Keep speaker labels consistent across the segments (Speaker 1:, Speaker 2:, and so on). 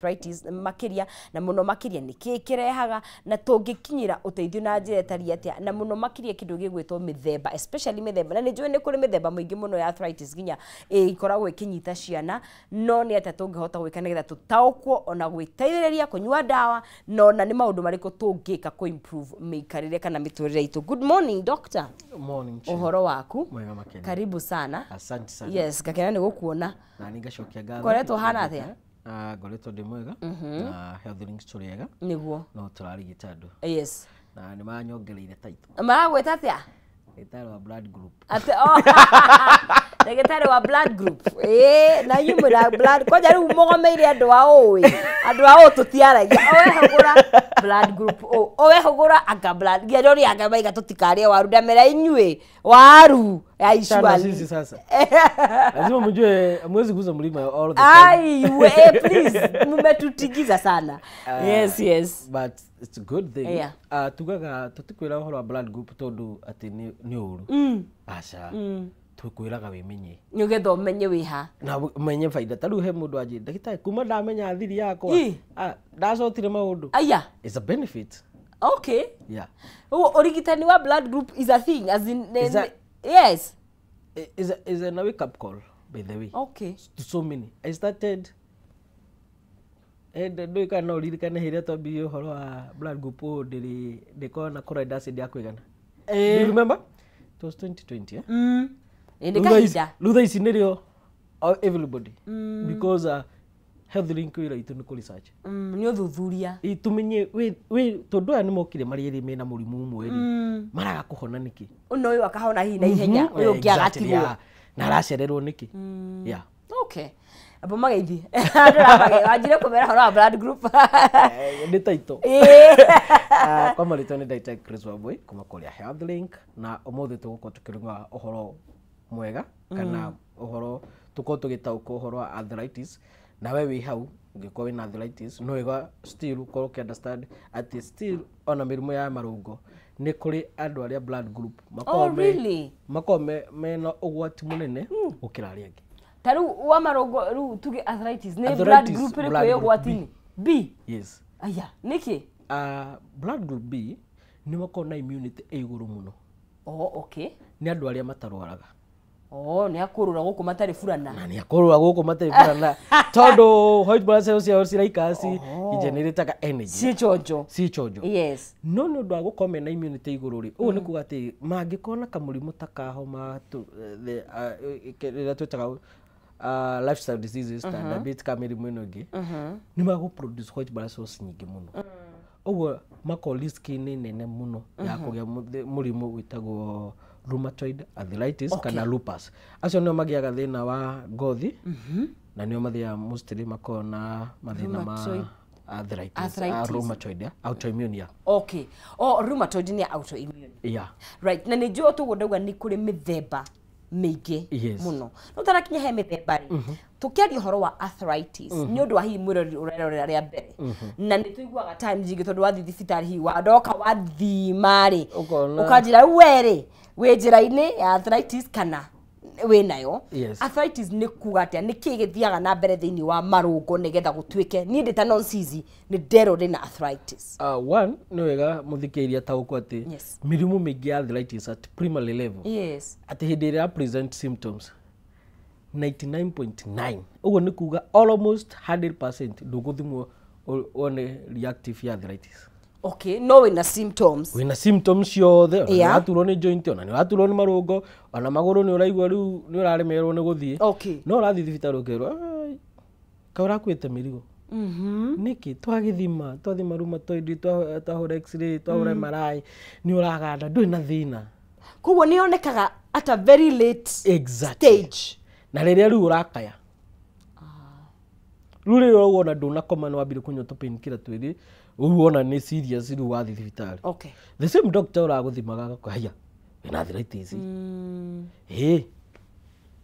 Speaker 1: Arthritis makiria na muno makiria nĩ kĩ kĩrehaga na tũngĩkinyĩra ũteithio na njĩra ĩtariĩ atĩa, na mũno makiria kĩndũ gĩgwĩtwo mĩthemba, especially mĩthemba, na nĩ njũĩ nĩ kũrĩ mĩthemba mũingĩ mũno ya arthritis nginya ĩkoragwo ĩkĩnyita ciana, no nĩ atĩa tũngĩhota gwĩka nĩgetha tũtaũkwo ona gwĩteithĩrĩria kũnyua ndawa, na ona nĩ maũndũ marĩkũ tũngĩka kũ improve mĩikarĩre kana mĩtũrĩre itũ. Good morning, doctor.
Speaker 2: Morning, Chair.
Speaker 1: Ũhoro waku?
Speaker 2: Mwega makĩria.
Speaker 1: Karibu sana.
Speaker 2: Asante sana.
Speaker 1: Yes, ngakena nĩ gũkuona.
Speaker 2: Na nĩ ngacokia ngatho.
Speaker 1: Ngoretwo hana atĩa?
Speaker 2: Ah, ngoretwo ndĩ mwega na Health Links tũrĩ ega,
Speaker 1: Nĩguo.
Speaker 2: No tũrarigita andũ na nĩ manyongereire title.
Speaker 1: Maragwĩta atĩa?
Speaker 2: Ndagĩtarĩ wa blood group.
Speaker 1: Ate, oh, ndagĩtarĩ wa blood group. Ĩĩ, na inyuĩ mwĩna blood kwanja rĩu mũgomeire andũ a ũĩ, andũ a ũũ tũtiaragia, owe hũgũra blood group o owe hũgũra anga blood nginya ndori anga maiga tũtikarĩe waru, ndamera inyuĩ waru ya
Speaker 2: Chana
Speaker 1: icua.
Speaker 2: Sisi sasa lazima mjue mwezi guza mlima all the time.
Speaker 1: Ai we, please, mmetutigiza sana. Yes.
Speaker 2: But it's a good thing. Tugaga tũtikwĩra ũhoro wa blood group tondũ atĩ nĩ ũru, aca, tũkwĩraga wĩmenye.
Speaker 1: Nĩgetha ũmenye wĩha.
Speaker 2: Na ũmenye baida. Ta rĩu he mũndũ anjĩ, "Ndagĩtarĩ, kuma ndamenya thiri yakwa, ah, ndacotire maũndũ."
Speaker 1: Aya.
Speaker 2: It's a benefit. Yeah.
Speaker 1: Ũguo ũrigitani wa blood group is a thing, as in
Speaker 2: Is
Speaker 1: yes.
Speaker 2: Is a wake up call, by the way, to so many. I started, ndũĩ kana no ũririkane hĩrĩa twambirie ũhoro wa blood group O, ndĩrĩ ndĩkorwo na chloride acid ya kũigana. Do you remember? It was 2020, eh?
Speaker 1: Ĩ nĩ
Speaker 2: Rĩu thaa ici-
Speaker 1: kahinda.
Speaker 2: Rĩu thaa ici nĩrĩo everybody, because Health Link wĩra itũ nĩ kũ research.
Speaker 1: Nĩ ũthuthuria.
Speaker 2: Ĩ, tũmenye wĩ tondũ aya nĩ mokire marĩ erĩ mena mũrimũ ũmwe rĩ, maraga kũhona nĩkĩ?
Speaker 1: Ũno ũyũ akahona hihi na ihenya, ũyũ ũngĩ
Speaker 2: Exactly,
Speaker 1: agatigwo.
Speaker 2: Yeah. Na aracererwo nĩkĩ? Yeah.
Speaker 1: Okay, abo mageithi wanjire kũmera ũhoro wa blood group.
Speaker 2: Nĩ title.
Speaker 1: Ĩĩ.
Speaker 2: Ah, kwa marĩtwa nĩ Ndagĩtarĩ Chris Wambui kuma kũrĩa Health Link, na ũmũthĩ tũgũkorwo tũkĩruga ũhoro mwega kana ũhoro tũkorwo tũgĩtaũkwo ũhoro wa arthritis. Na we wĩ hau ũngĩkorwo wĩna arthritis, no wega still ũkorwo ũkĩ understand atĩ still ona mĩrimũ ya marũngo nĩ kũrĩ andũ arĩa blood group makoragwo
Speaker 1: Oh, really?
Speaker 2: Makoragwo mena ũgwati mũnene gũkĩra arĩa angĩ.
Speaker 1: Ta rĩu wa marũngo, rĩu tuge arthritis, nĩ blood
Speaker 2: Arthritis,
Speaker 1: group ĩrĩkũ
Speaker 2: blood
Speaker 1: ĩ
Speaker 2: group.
Speaker 1: ũgwati-inĩ? B?
Speaker 2: Yes.
Speaker 1: Aya, nĩkĩ?
Speaker 2: Blood group B nĩ makoragwo na immunity ĩ igũrũ mũno.
Speaker 1: Oh, okay.
Speaker 2: Nĩ andũ arĩa matarwaraga.
Speaker 1: Oh, nĩ akũrũra gũkũ matarĩ burana.
Speaker 2: Na nĩ akũrũra gũkũ matarĩ burana tondũ white blood cells ciao ciraikara ci generataga energy.
Speaker 1: Ciĩ chonjo.
Speaker 2: Ci chonjo. No nĩ ũndũ wa gũkorwo mena immunity igũrũ rĩ, ũguo nĩ kuga atĩ mangĩkorwo na kamũrimũ ta ka homa, rĩrĩa twĩtaga lifestyle diseases ta diabetes ka mĩrimũ ĩno ĩngĩ, nĩ magũ produce white blood cells nyingĩ mũno, ũguo makorwo risk-inĩ nene mũno ya kũgĩa mũrimũ wĩtagwo rheumatoid arthritis kana lupus. Acio nĩo magĩaga thĩna wa ngothi na nĩo mathiaga mostly makoragwo na mathĩna ma
Speaker 1: Rheumatoid
Speaker 2: arthritis,
Speaker 1: arthritis.
Speaker 2: Rheumatoid, yeah, autoimmune, yeah.
Speaker 1: Okay, oh, rheumatoid nĩ autoimmune.
Speaker 2: Yeah.
Speaker 1: Right, na nĩ njũĩ tũguo ndauga nĩ kũrĩ mĩthemba mĩingĩ mũno, no tarakinya he mĩthemba rĩ, tũkĩaria ũhoro wa arthritis nĩ ũndũ wa hihi mwĩrori ũrerorera rĩa mbere, na nĩ tũiguaga time nyingĩ tondũ wathiĩ thibitarĩ hihi wandoka wathima rĩ,
Speaker 2: Ũkona-
Speaker 1: ũkanjĩra rĩu we rĩ wĩ njĩra-inĩ ya arthritis kana wĩ nayo. Arthritis nĩ kuga atĩa? Nĩ kĩĩ gĩthiaga na mbere thĩinĩ wa marũngo nĩgetha gũtuĩke niĩ ndĩ ta nonsizi nĩ nderwo ndĩ na arthritis?
Speaker 2: One, nĩ wega mũthikĩrĩria taũkwo atĩ mĩrimũ mĩingĩ ya arthritis at primary level, atĩ hĩndĩ ĩrĩa ya present symptoms, 99.9, ũguo nĩ kuga almost 100%, ndũgũthimwo wone reactive ya arthritis.
Speaker 1: Okay, no wĩna symptoms.
Speaker 2: Wĩna symptoms ciothe, ona nĩ ũraturwo nĩ joint, ona nĩ ũraturwo nĩ marũngo, ona magũrũ nĩ ũraigua rĩu nĩ ũraremerwo nĩ gũthiĩ, no ũrathiĩ thibitarĩ ũkerwo, "Ai, kaĩ ũrakuĩte mĩrigo nĩkĩ?" Twagĩthima, twathima rheumatoid, twahũra x-ray, twahũra MRI, nĩ ũraganda, ndũrĩ na thĩna.
Speaker 1: Koguo nĩ yonekaga at a very late stage.
Speaker 2: Na rĩrĩa rĩu ũrakaya, rĩu rĩrĩa wona ndũnakoma, nĩ wambire kũnyua tũ painkiller twĩrĩ, rĩu wona nĩ serious, rĩu wathiĩ thibitarĩ, the same doctor ũragũthimaga agakũhe, "Haya, wĩna arthritis." Ĩ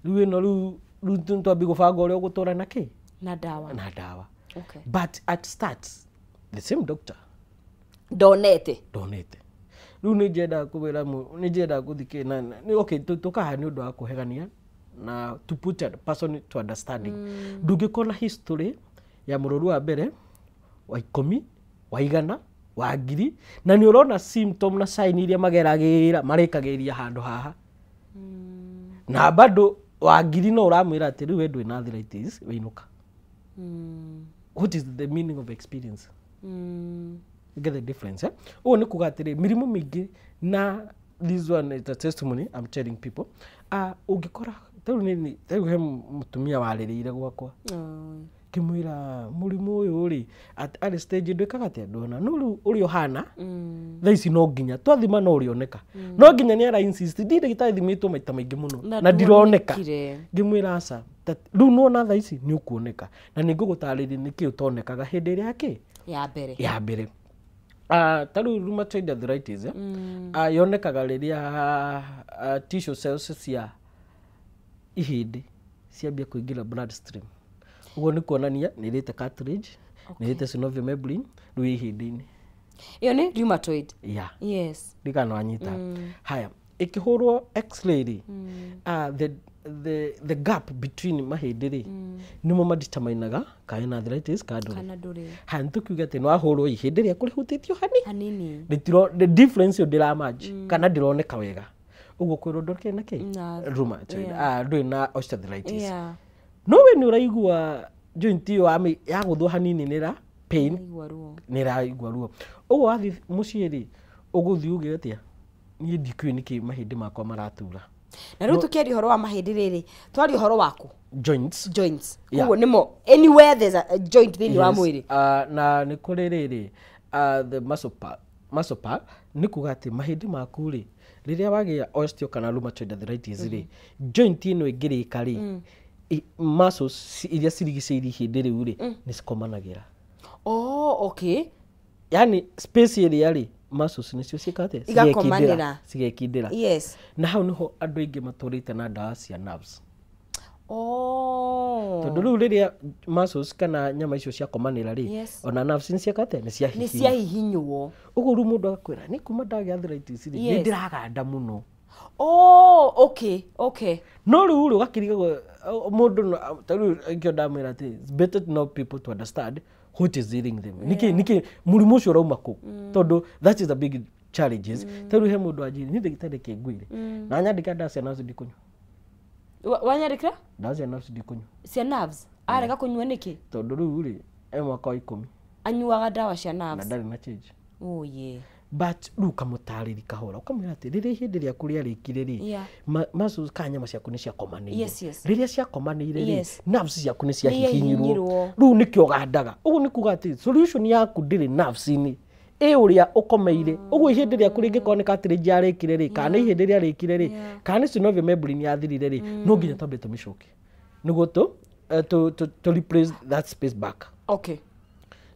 Speaker 2: rĩu ĩno rĩu twambi gũbanga ũrĩa ũgũtũra na kĩ.
Speaker 1: Na ndawa.
Speaker 2: Na ndawa. But at start the same doctor
Speaker 1: ndonete.
Speaker 2: Ndonete. Rĩu nĩ njendaga kũwĩra nĩ njendaga gũthikĩ na okay, tũkaha nĩ ũndũ wa kũhegania na to put a person to understanding. Ndũngĩkorwo na history. Ya mũrwaru wa mbere, wa 10, wa 100, wa 1000, na nĩ ũrona symptom na sign iria mageragĩra marĩkagĩria handũ haha. Na bado wa 1000 no ũramwĩra atĩ rĩu we ndwĩ na arthritis, wĩinũka. What is the meaning of experience? You get the difference, eh? Ũguo nĩ kuga atĩrĩ, mĩrimũ mĩingĩ, na this one is a testimony I'm telling people. Ũngĩkora tarĩu nĩ tarĩu he mũtumia warĩrĩire gwakwa, ngĩmwĩra mũrimũ ũyũ rĩ arĩ stage ndwĩkaga atĩa, ndona no rĩu ũrĩa ũhana thaa ici no nginya twathima no ũrĩoneka, no nginya nĩ ara insist ndi ndagĩtarĩ thimĩtwo maita maingĩ mũno na ndironeka. Ngĩmwĩra aca, rĩu nĩwona thaa ici nĩ ũkuoneka na nĩ ngũgũtarĩria nĩkĩ ũtonekaga hĩndĩ ĩrĩa yakĩ
Speaker 1: ya mbere.
Speaker 2: Ya mbere. Ta rĩu rheumatoid arthritis, yonekaga rĩrĩa tissue cells cia ihĩndĩ ciambia kũingĩra bloodstream. Ũguo nĩ kuonania nĩ ĩrĩte cartilage, nĩ ĩrĩte synovial membrane, rĩu ĩ ihĩndĩ-inĩ.
Speaker 1: Ĩyo nĩ rheumatoid.
Speaker 2: Yeah.
Speaker 1: Yes.
Speaker 2: Ndigana wanyita. Haya, ĩkĩhũrwo x-ray rĩ, the gap between mahĩndĩ rĩ, nĩmo madeterminaga kana ĩna arthritis kana ndũrĩ.
Speaker 1: Kana ndũrĩ.
Speaker 2: Haya, nĩtũkiuge atĩ nĩwahũrwo ihĩndĩ rĩaku rĩhutĩtio hani
Speaker 1: hanini,
Speaker 2: rĩtiro the difference ĩyo ndĩramatch kana ndĩroneka wega, ũguo kwĩrwo ndũkĩrĩ na kĩ
Speaker 1: Na-
Speaker 2: rheumatoid, ndũrĩ na osteoarthritis. No we nĩ ũraigua joint ĩyo yagũthwo hanini nĩ pain,
Speaker 1: Igua ruo.
Speaker 2: Nĩ ĩraigua ruo. Ũguo wathiĩ mũciĩ rĩ, ũgũthiĩ uge atĩa? Niĩ ndikũĩ nĩkĩ mahĩndĩ makwa maratura.
Speaker 1: Na rĩu tũkĩaria ũhoro wa mahĩndĩ rĩrĩ, twaria ũhoro waku
Speaker 2: Joints.
Speaker 1: Joints.
Speaker 2: Yeah.
Speaker 1: Koguo nĩmo anywhere there's a joint thĩinĩ wa
Speaker 2: Yes.
Speaker 1: mwĩrĩ.
Speaker 2: Na nĩ kũrĩ rĩrĩ, the muscle part, muscle part nĩ kuga atĩ mahĩndĩ maku rĩ, rĩrĩa wagĩa osteo kana rheumatoid arthritis rĩ, joint ĩno ĩngĩrĩka rĩ, muscles iria cirigicĩirie ihĩndĩ rĩu rĩ, nĩ cikomanagĩra.
Speaker 1: Oh, okay.
Speaker 2: Yani space ĩrĩa rĩ, muscles nĩcio ciĩkaga atĩa?
Speaker 1: Igakomanĩra.
Speaker 2: Cigekindĩra. Na hau nĩho andũ aingĩ matũrĩte na ndawa cia nerves. Tondũ rĩu rĩrĩa muscles kana nyama icio ciakomanĩra rĩ, ona nerves nĩ cieka atĩa? Nĩ
Speaker 1: nĩ
Speaker 2: ciahihinywo.
Speaker 1: Ciahihinywo.
Speaker 2: Ũguo rĩu mũndũ agakwĩra nĩ kuma ndagĩa arthritis rĩ, nĩ ndĩraganda mũno.
Speaker 1: Oh, okay.
Speaker 2: No rĩu rĩ, ũgakĩrigagwo mũndũ ta rĩu ĩngĩ ndamwĩra atĩ it's better to know people to understand what is ailing them, nĩkĩ mũrimũ ũcio ũrauma kũ, tondũ that is the big challenges. Ta rĩu he mũndũ anjĩrire niĩ ndagĩtarĩ kĩngwĩre na nyandĩka ndawa cia nerves ndikũnyua.
Speaker 1: Wanyandĩkĩra?
Speaker 2: Ndawa cia nerves ndikũnyua.
Speaker 1: Cia nerves arega kũnyua nĩkĩ?
Speaker 2: Tondũ rĩu rĩ, e mwaka wa 10
Speaker 1: anyuaga ndawa cia
Speaker 2: na
Speaker 1: nerves
Speaker 2: ndarĩ na change.
Speaker 1: Oh yeah.
Speaker 2: But rĩu ũkamũtarĩri kahora, ũkamwĩra atĩ rĩrĩa ihĩndĩ rĩaku rĩarĩkire rĩ, muscles kana nyama ciaku nĩ ciakomanĩire. Rĩrĩa ciakomanĩire rĩ, nerves ciaku nĩ ciahihinyirwo.
Speaker 1: Nĩyahihinyirwo.
Speaker 2: Rĩu nĩkĩo ũgandaga. Ũguo nĩ kuga atĩ solution yaku ndĩrĩ nerves-inĩ, ĩ ũrĩa ũkomeire. Ũguo ihĩndĩ rĩaku rĩngĩkorwo nĩ cartilage yarĩkire rĩ, kana nĩ ihĩndĩ rĩarĩkire rĩ, kana nĩ synovial membrane yathirire rĩ, no nginya twambe tũmĩcokie nĩguo tũ replace that space back.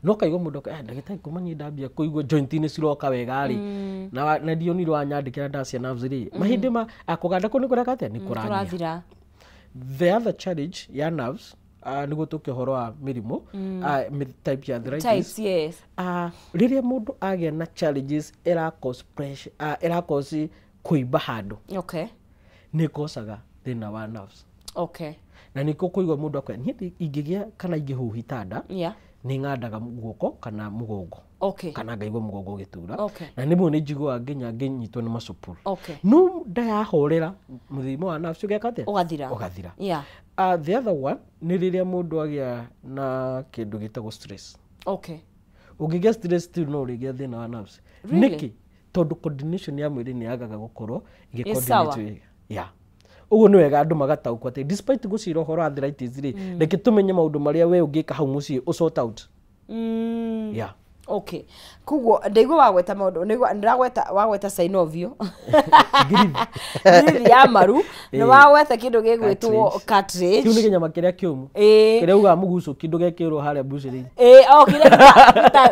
Speaker 2: No kaigua mũndũ ndagĩtarĩ, kuma niĩ ndambia kũigua joint-inĩ ciroka wega rĩ, na ndionire wanyandĩkĩra ndawa cia nerves rĩ, mahĩndĩ ma kũganda kũu nĩ kũreka atĩa? Nĩ kũranyia.
Speaker 1: Kũrathira.
Speaker 2: The other challenge ya nerves, nĩguo tũke ũhoro wa mĩrimũ, type ya arthritis.
Speaker 1: Types, yes.
Speaker 2: Rĩrĩa mũndũ agĩa na challenges ĩra cause pressure, ĩra cause kũimba handũ, nĩ kocaga thĩna wa nerves. Na nĩkĩo kũigua mũndũ akwĩra niĩ ingĩgĩa kana ingĩhuhita itanda, nĩ ng'andaga guoko kana mũgongo, kana ngaigua mũgongo ũgĩtura, na nĩmwe nĩ njiguaga nginya ngĩnyitwo nĩ macũpũ. No ndayahorera, mũthimo wa nerves ũgeka atĩa?
Speaker 1: Ũgathira.
Speaker 2: Ũgathira. The other one nĩ rĩrĩa mũndũ agĩa na kĩndũ gĩtagwo stress. Ũngĩgĩa stress tu no ũrĩgĩa thĩna wa nerves.
Speaker 1: Really?
Speaker 2: Nĩkĩ? Tondũ coordination ya mwĩrĩ nĩ yagaga gũkorwo
Speaker 1: Ĩ sawa.
Speaker 2: ĩgĩ-coordinate wega. Yeah. Ũguo nĩ wega andũ magataũkwo atĩ despite gũcira ũhoro wa arthritis rĩ, reke tũmenye maũndũ marĩa we ũngĩka hau mũciĩ ũ sort out. Yeah.
Speaker 1: Okay, koguo ndaigua wagweta maũndũ, ndĩragweta wagweta synovial, ngirithi ya maru, nĩ wagweta kĩndũ gĩgwĩtwo cartilage.
Speaker 2: Kĩu nĩ kĩnyama kĩrĩa kĩũmũ, kĩrĩa ugaga mũgucũki ndũgekĩrwo harĩa mbucĩrĩ-inĩ.
Speaker 1: Ĩĩ, o kĩrĩa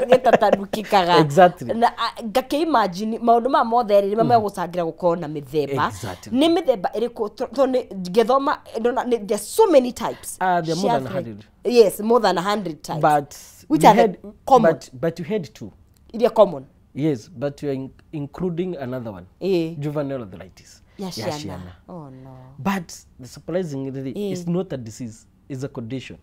Speaker 1: gĩtatanukĩkaga. Na ngakĩ-imagine maũndũ maya mothe rĩ, nĩmo megũcangĩra gũkorwo na mĩthemba. Nĩ mĩthemba ĩrĩkũ? Tondũ nĩ ngĩthoma ndona there's so many types.
Speaker 2: There are more
Speaker 1: Cia
Speaker 2: than 100.
Speaker 1: Yes, more than 100 types.
Speaker 2: But
Speaker 1: Which
Speaker 2: we
Speaker 1: are the
Speaker 2: had,
Speaker 1: common?
Speaker 2: But you had two.
Speaker 1: Iria common.
Speaker 2: Yes, but you are including another one. Juvenile arthritis.
Speaker 1: Ya
Speaker 2: Ya
Speaker 1: ciana.
Speaker 2: ciana.
Speaker 1: Oh no.
Speaker 2: But the surprisingly, it's not a disease, it's a condition.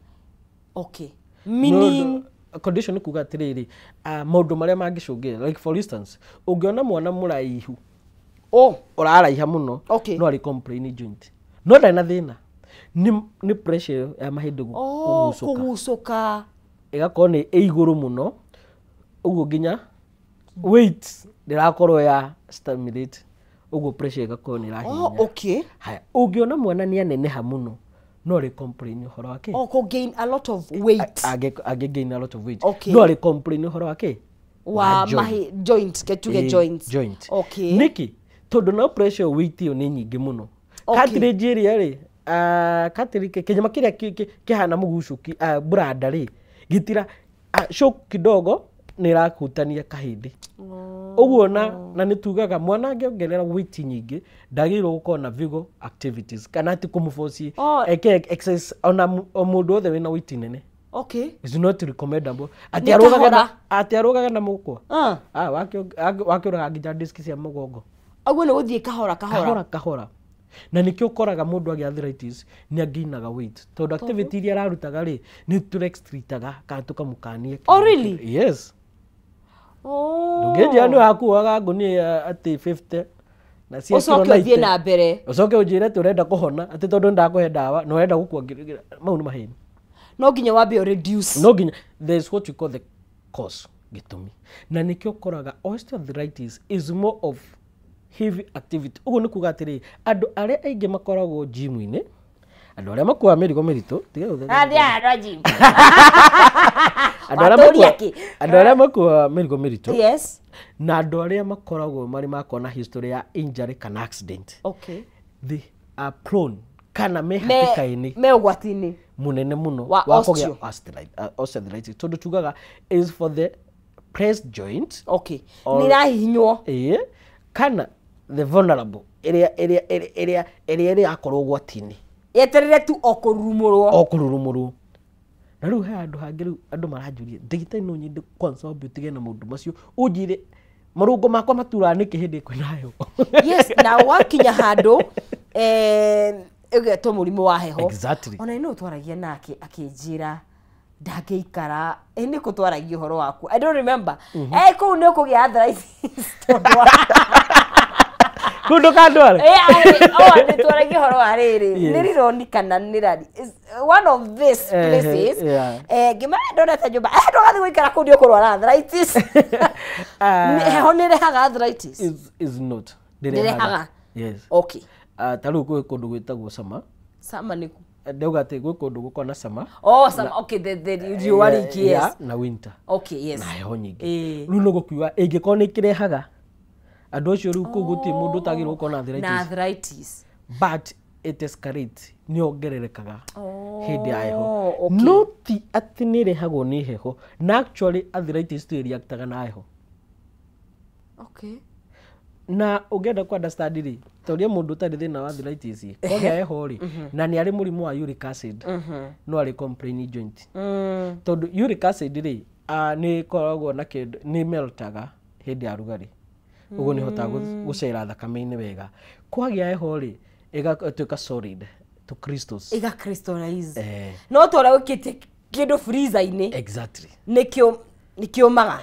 Speaker 1: Meaning?
Speaker 2: Condition nĩ kuga atĩrĩrĩ, maũndũ marĩa mangĩcũngĩra, like for instance, ũngĩona mwana mũraihu,
Speaker 1: Oh.
Speaker 2: ũraraiha mũno, no arĩ complain joint, no ndarĩ na thĩna, nĩ pressure ĩyo ya mahĩndĩ
Speaker 1: Oh,
Speaker 2: kũgucũka.
Speaker 1: Kũgucũka.
Speaker 2: Ĩgakorwo nĩ ĩ igũrũ mũno ũguo nginya weight ndĩrakorwo ya stimulate, ũguo pressure ĩgakorwo nĩ ĩrahihinya. Haya, ũngĩona mwana nĩ aneneha mũno, no arĩ complain ũhoro wa kĩ?
Speaker 1: Oh, kũ gain a lot of weight.
Speaker 2: Angĩ gain a lot of weight, no arĩ complain ũhoro wa kĩ?
Speaker 1: Wa
Speaker 2: joint.
Speaker 1: mahi joint, ke tuge
Speaker 2: Ĩ,
Speaker 1: joints.
Speaker 2: Joint. Nĩkĩ? Tondũ no pressure, weight ĩyo nĩ nyingĩ mũno. Cartilage ĩrĩa rĩ, cartilage, kĩnyama kĩrĩa kĩhana mũgucũki, branda rĩ, gĩtira shock kidogo nĩ ĩrahutania kahĩndĩ ũguo. Na nĩ tugaga mwana angĩongerera weight nyingĩ, ndagĩrĩirwo gũkorwo na vigor activities kana atĩ kũmũboci eke exercise, ona o mũndũ wothe wĩna weight nene is not recommendable atĩ
Speaker 1: Nĩ
Speaker 2: arũgage
Speaker 1: kahora.
Speaker 2: na atĩ arũgage na mũkwa.
Speaker 1: Ah.
Speaker 2: Ah, wakĩũraga nginya disk cia mũgongo.
Speaker 1: Ũguo nĩ gũthiĩ kahora kahora.
Speaker 2: Kahora kahora, na nĩkĩo ũkoraga mũndũ agĩa arthritis nĩ angĩinaga weight, tondũ activity iria ararutaga rĩ, nĩ tũrestrictaga kana tũkamũkania.
Speaker 1: Oh, really?
Speaker 2: Yes.
Speaker 1: Oh.
Speaker 2: Ndũngĩnjĩra nĩ wakuaga ngũnia atĩ 50 na cia kiro
Speaker 1: Ũcoke ũthiĩ
Speaker 2: 90,
Speaker 1: na mbere.
Speaker 2: Ũcoke ũnjĩre atĩ ũrenda kũhona, atĩ tondũ nĩndakũhe ndawa na ũrenda gũkua, mau nĩ maheni.
Speaker 1: No nginya wambe ũ reduce.
Speaker 2: No nginya there is what you call the cause, gĩtũmi, na nĩkĩo ũkoraga osteoarthritis is more of heavy activity. Ũguo nĩ kuga atĩrĩ, andũ arĩa aingĩ makoragwo gym-inĩ, andũ arĩa makuaga mĩrigo mĩritũ, tiga gũtheka.
Speaker 1: Athiaga gym.
Speaker 2: Andũ arĩa
Speaker 1: Watũria kĩ?
Speaker 2: Andũ arĩa makuaga mĩrigo mĩritũ na andũ arĩa makoragwo marĩ makorwo na history ya injury kana accident, they are prone kana me hatĩka-inĩ
Speaker 1: Me ũgwati-inĩ
Speaker 2: munene muno
Speaker 1: wa
Speaker 2: wa kũgĩa
Speaker 1: osteo.
Speaker 2: Osteoarthritis, tondũ tugaga is for the pressed joint.
Speaker 1: Nĩ irahihinywo.
Speaker 2: Ĩĩ, kana the vulnerable, ĩrĩa ĩrakorwo ũgwati-inĩ.
Speaker 1: Yeterere tu o kũrurumũrwo.
Speaker 2: O kũrurumũrwo. Na rĩu he handũ hangĩ rĩu andũ maranjũria, ndagĩtarĩ, no nyende kwanza wambe ũtige na maũndũ macio, ũnjĩre marũngo makwa maturaga nĩkĩ hĩndĩ kwĩna heho?
Speaker 1: Yes, na wakinya handũ ĩgetwo mũrimũ wa heho. Ona nĩ twaragia nake akĩnjĩra ndangĩikara, nĩ kũ twaragia ũhoro waku, I don't remember, kũu nĩ ũkũgĩa arthritis tondũ
Speaker 2: Kũu ndũkandware.
Speaker 1: Oh, nĩ twaragia ũhoro wa rĩrĩ, nĩ rironi kana nĩ rari. It's one of these places. Ngĩmara ndonete nyũmba, ndũgathiĩ gũikara kũu, nĩ ũkũrwara arthritis. Heho nĩ ĩrehaga arthritis?
Speaker 2: Is not.
Speaker 1: Ndĩrehaga.
Speaker 2: Yes. Ta rĩu gwĩ kũndũ gwĩtagwo sama.
Speaker 1: Sama nĩ kũ?
Speaker 2: Ndauga atĩ gwĩ kũndũ gũkoragwo na sama.
Speaker 1: Oh, sama, okay, the riũa rĩingĩ.
Speaker 2: Yeah, na winter na heho nyingĩ. Rĩu nĩ gũkiuga ĩngĩkorwo nĩ ĩkĩrehaga andũ acio, rĩu kũu gũtirĩ mũndũ ũtagĩrĩirwo gũkorwo na
Speaker 1: Na
Speaker 2: arthritis.
Speaker 1: Arthritis.
Speaker 2: But it escalates, nĩ yongererekaga hĩndĩ ya heho. No ti atĩ nĩ ĩrehagwo nĩ heho, na actually arthritis ti reactaga na heho. Na ũngĩenda ku understand rĩ, ta ũrĩa mũndũ ũtarĩ thĩna wa arthritis kogĩa heho rĩ, na nĩ arĩ mũrimũ wa uric acid, no arĩ complain joint, tondũ uric acid rĩ, nĩ ĩkoragwo na kĩndũ nĩ meltaga hĩndĩ ya rugarĩ, ũguo nĩ ĩhotaga gũcera thakame-inĩ wega. Kwagĩa heho rĩ, ĩgatuĩka solid to crystals.
Speaker 1: Ĩga crystallize.
Speaker 2: Eh.
Speaker 1: No ta ũrĩa ũkĩtie kĩndũ freezer-inĩ. Nĩkĩo nĩkĩũmaga.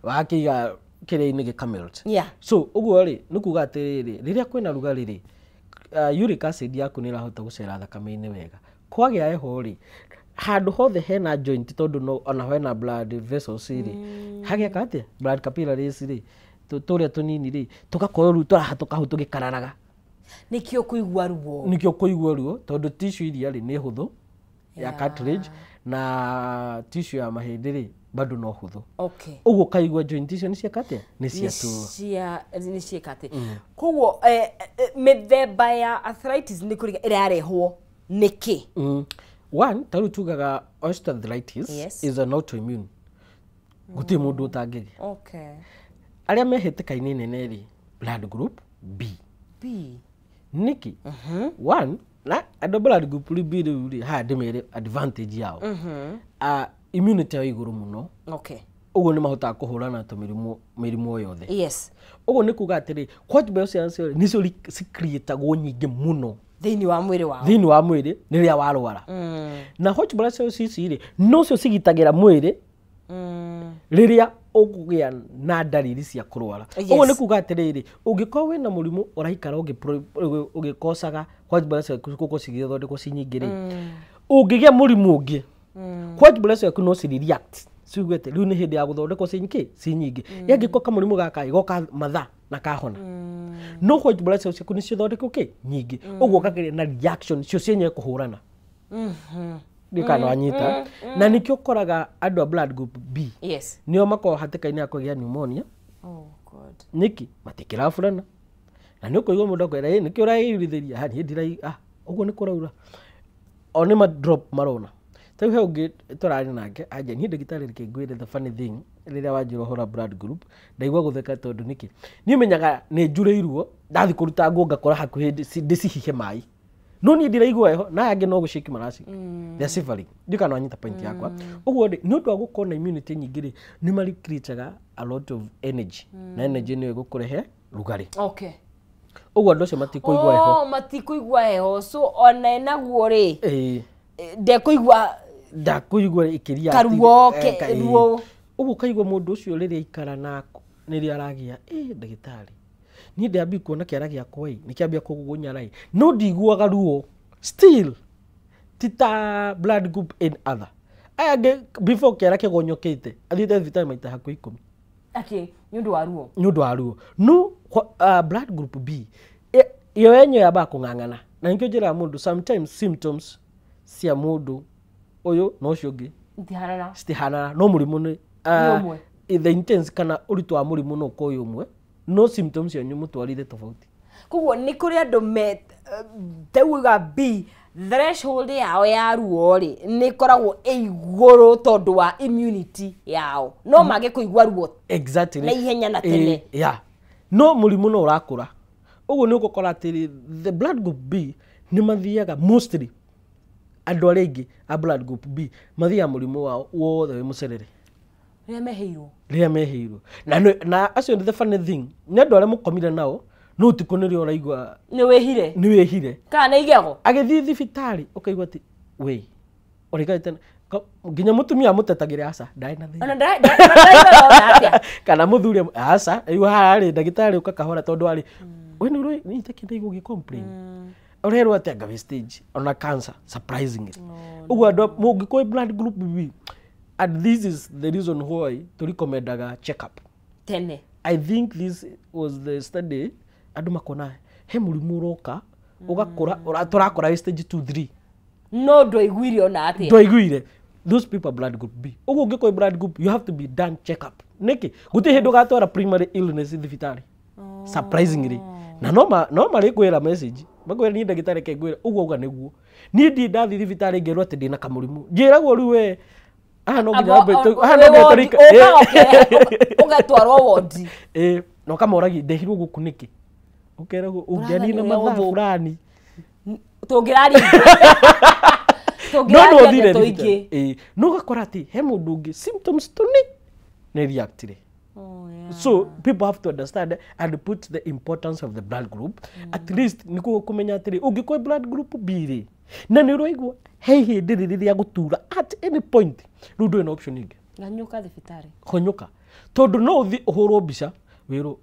Speaker 2: Wakĩiga kĩrĩa-inĩ gĩkamelt. So ũguo rĩ, nĩ kuga atĩrĩrĩ, rĩrĩa kwĩna rugarĩ rĩ, uric acid yaku nĩ ĩrahota gũcera thakame-inĩ wega. Kwagĩa heho rĩ, handũ hothe hena joint, tondũ no ona hena blood vessels rĩ, hagĩaka atĩa, blood capillaries rĩ, tũrĩa tũnini rĩ, tũgakorwo rĩu tũrahatũka hau tũgĩkararaga.
Speaker 1: Nĩkĩo kũigua ruo.
Speaker 2: Nĩkĩo kũigua ruo, tondũ tissue iria rĩ nĩ hũthũ ya cartilage, na tissue ya mahĩndĩ rĩ, bado no hũthũ. Ũguo ũkaigua joint icio nĩ cieka atĩa, nĩ ciaturwo.
Speaker 1: Cia nĩ ciĩka atĩ koguo mĩthemba ya arthritis nĩ kũrĩ ĩrarehwo nĩkĩ?
Speaker 2: One, ta rĩu tugaga osteoarthritis is an autoimmune, gũtirĩ mũndũ ũtangĩgĩa. Arĩa me hĩtĩka-inĩ nene rĩ, blood group B.
Speaker 1: B.
Speaker 2: Nĩkĩ? One, na andũ blood group B rĩu rĩ, haha ndĩmere advantage yao, immunity yao igũrũ mũno. Ũguo nĩ mahotaga kũhũrana na tũmĩrimũ, mĩrimũ o yothe. Ũguo nĩ kuga atĩrĩ, white blood cells nĩcio cicreatagwo nyingĩ mũno.
Speaker 1: Thĩinĩ wa mwĩrĩ wao.
Speaker 2: Thĩinĩ wa mwĩrĩ nĩ rĩrĩa warwara. Na white blood cells ici rĩ, nocio cigitagĩra mwĩrĩ rĩrĩa ũkũgĩa na ndariri cia kũrwara. Ũguo nĩ kuga atĩrĩrĩ, ũngĩkorwo wĩna mũrimũ ũraikara ũgĩkocaga white blood cells gũkorwo cigĩthondekwo ci nyingĩ rĩ, ũngĩgĩa mũrimũ ũngĩ, white blood cells ciaku no ci react ciuge atĩ rĩu nĩ hĩndĩ ya gũthondekwo ci nyingĩ ci nyingĩ. Yangĩkorwo kamũrimũ gaka ĩ, goka mathaa na kahona, no white blood cells ciaku nĩ cithondekwo kĩ nyingĩ, ũguo ũkagĩa na reaction cio cienyewe kũhũrana. Ndiũ kana wanyita. Na nĩkĩo ũkoraga andũ a blood group B nĩo makoragwo hatĩka-inĩ ya kũgĩa pneumonia.
Speaker 1: Oh God.
Speaker 2: Nĩkĩ matikĩraburana, na nĩ ũkũigua mũndũ akwĩra ĩ nĩkĩo ũraĩrithĩria ha niĩ ndirai, ah ũguo nĩ kũraura, o nĩ ma drop marona. Ta rĩu he ũngĩ tũrarĩ nake anja niĩ ndagĩtarĩ reke ngwĩre the funny thing, rĩrĩa wanjĩra ũhoro wa blood group ndaigua gũtheka, tondũ nĩkĩ niĩ menyaga nĩ njurĩirwo, ndathiĩ kũruta nguo ngakora hakuhĩ ndĩcihihe maĩ, no niĩ ndiraigua heho na aya angĩ no gũciki maraciki, they are shivering. Ndiũ kana wanyita point yakwa. Ũguo rĩ, nĩ ũndũ wa gũkorwo na immunity nyingĩ rĩ, nĩ maricreataga a lot of energy, na energy nĩyo ĩgũkũrehe rugarĩ. Ũguo andũ acio matikũigua heho.
Speaker 1: Oh, matikũigua heho, so ona enaguo rĩ, ndekũigua
Speaker 2: ndakũigua ĩkĩria
Speaker 1: karuo ruo.
Speaker 2: Ũguo ũkaigua mũndũ ũcio rĩrĩa aikara na nĩrĩo aragĩa ĩ ndagĩtarĩ niĩ ndĩambia kuona kĩara gĩakwa ĩ nĩkĩambia kũgũgũnyara ĩ, no ndiguaga ruo still, ti ta blood group in other aya angĩ before kĩara kĩgonyokĩte athiĩte thibitarĩ maita hakuhĩ 10.
Speaker 1: Akĩ nĩ ũndũ wa ruo.
Speaker 2: Nĩ ũndũ wa ruo. No blood group B ĩyo yenyewe yambaga kũng'ang'ana, na nĩkĩo njĩraga mũndũ sometimes symptoms cia mũndũ ũyũ na ũcio ũngĩ
Speaker 1: itihanana,
Speaker 2: citihanana, no mũrimũ nĩ
Speaker 1: Nĩ ũmwe.
Speaker 2: The intense kana ũritũ wa mũrimũ no ũkorwo wĩ ũmwe, no symptoms cianyu mũtwarire tofauti.
Speaker 1: Koguo nĩ kũrĩ andũ me tauga B threshold yao ya ruo rĩ nĩ ĩkoragwo ĩ igũrũ tondũ wa immunity yao, no mage kũigua ruo na ihenya na tene.
Speaker 2: Yeah. No mũrimũ no ũrakũra, ũguo nĩ ũgũkora atĩrĩ the blood group B nĩ mathiaga mostly, andũ arĩa aingĩ a blood group B mathiaga mũrimũ wao wothe wĩ mũcerere
Speaker 1: rĩrĩa mehĩirwo.
Speaker 2: Rĩrĩa mehĩirwo. Na acio the funny thing nĩ andũ arĩa mũkomire nao, no ũtukũ nĩrĩo ũraigua
Speaker 1: nĩ wĩhire,
Speaker 2: nĩ wĩhire,
Speaker 1: kana nĩ igego.
Speaker 2: Agĩthiĩ thibitarĩ ũkaigua atĩ wĩ ũrĩkaite nginya mũtumia amũtetagĩra aca ndarĩ na thĩna.
Speaker 1: Ona ndaraigua ona atĩa.
Speaker 2: Kana mũthuri aca rĩu haha rĩ ndagĩtarĩ ũka kahora, tondũ arĩ we nĩ ũrĩ nĩ itakĩndaigua ũgĩ complain ũrerwo atĩ anga wĩ stage ona cancer surprisingly. Ũguo andũ mũngĩkorwo blood group B, and this is the reason why tũrekomendaga check up
Speaker 1: tene.
Speaker 2: I think this was the study andũ makona he mũrimũ ũroka ũgakũra tũrakora wĩ stage 2 3,
Speaker 1: no ndwaiguire ona atĩa.
Speaker 2: Ndwaiguire. Those people are blood group B. Ũguo ũngĩkorwo blood group, you have to be done check up. Nĩkĩ gũtirĩ hĩndĩ ũgatwara primary illness thibitarĩ surprisingly, na no ma, no marĩkwĩra message makwĩra niĩ ndagĩtarĩ ke ngwĩra ũguo auga nĩguo niĩ ndirĩ ndathiĩ thibitarĩ ngerwo atĩ ndĩna kamũrimũ, njĩragwo rĩu we haha no nginya haha no nginya
Speaker 1: ũgatwarwo wondi.
Speaker 2: Ĩ na ũkamoragia ndehirwo gũkũ nĩkĩ, ũkeragwo ũngĩanina
Speaker 1: ũrĩa
Speaker 2: mathaa
Speaker 1: ũthũ.
Speaker 2: Fulani.
Speaker 1: Tũngĩraria
Speaker 2: No no
Speaker 1: tũngĩraria
Speaker 2: ũthire
Speaker 1: ndeto ingĩ.
Speaker 2: thibitarĩ. Ĩ no ũgakora atĩ he mũndũ ũngĩ symptoms tũni nĩ reactire. So people have to understand and put the importance of the blood group. At least nĩguo kũmenya atĩrĩ ũngĩkorwo blood group B rĩ, na nĩ ũraigua he ihĩndĩ rĩrĩ rĩa gũtura at any point, rĩu ndũrĩ na option ĩngĩ.
Speaker 1: Nganyũka thibitarĩ.
Speaker 2: Honyũka, tondũ no ũthiĩ ũhũrwo mbica wĩrwo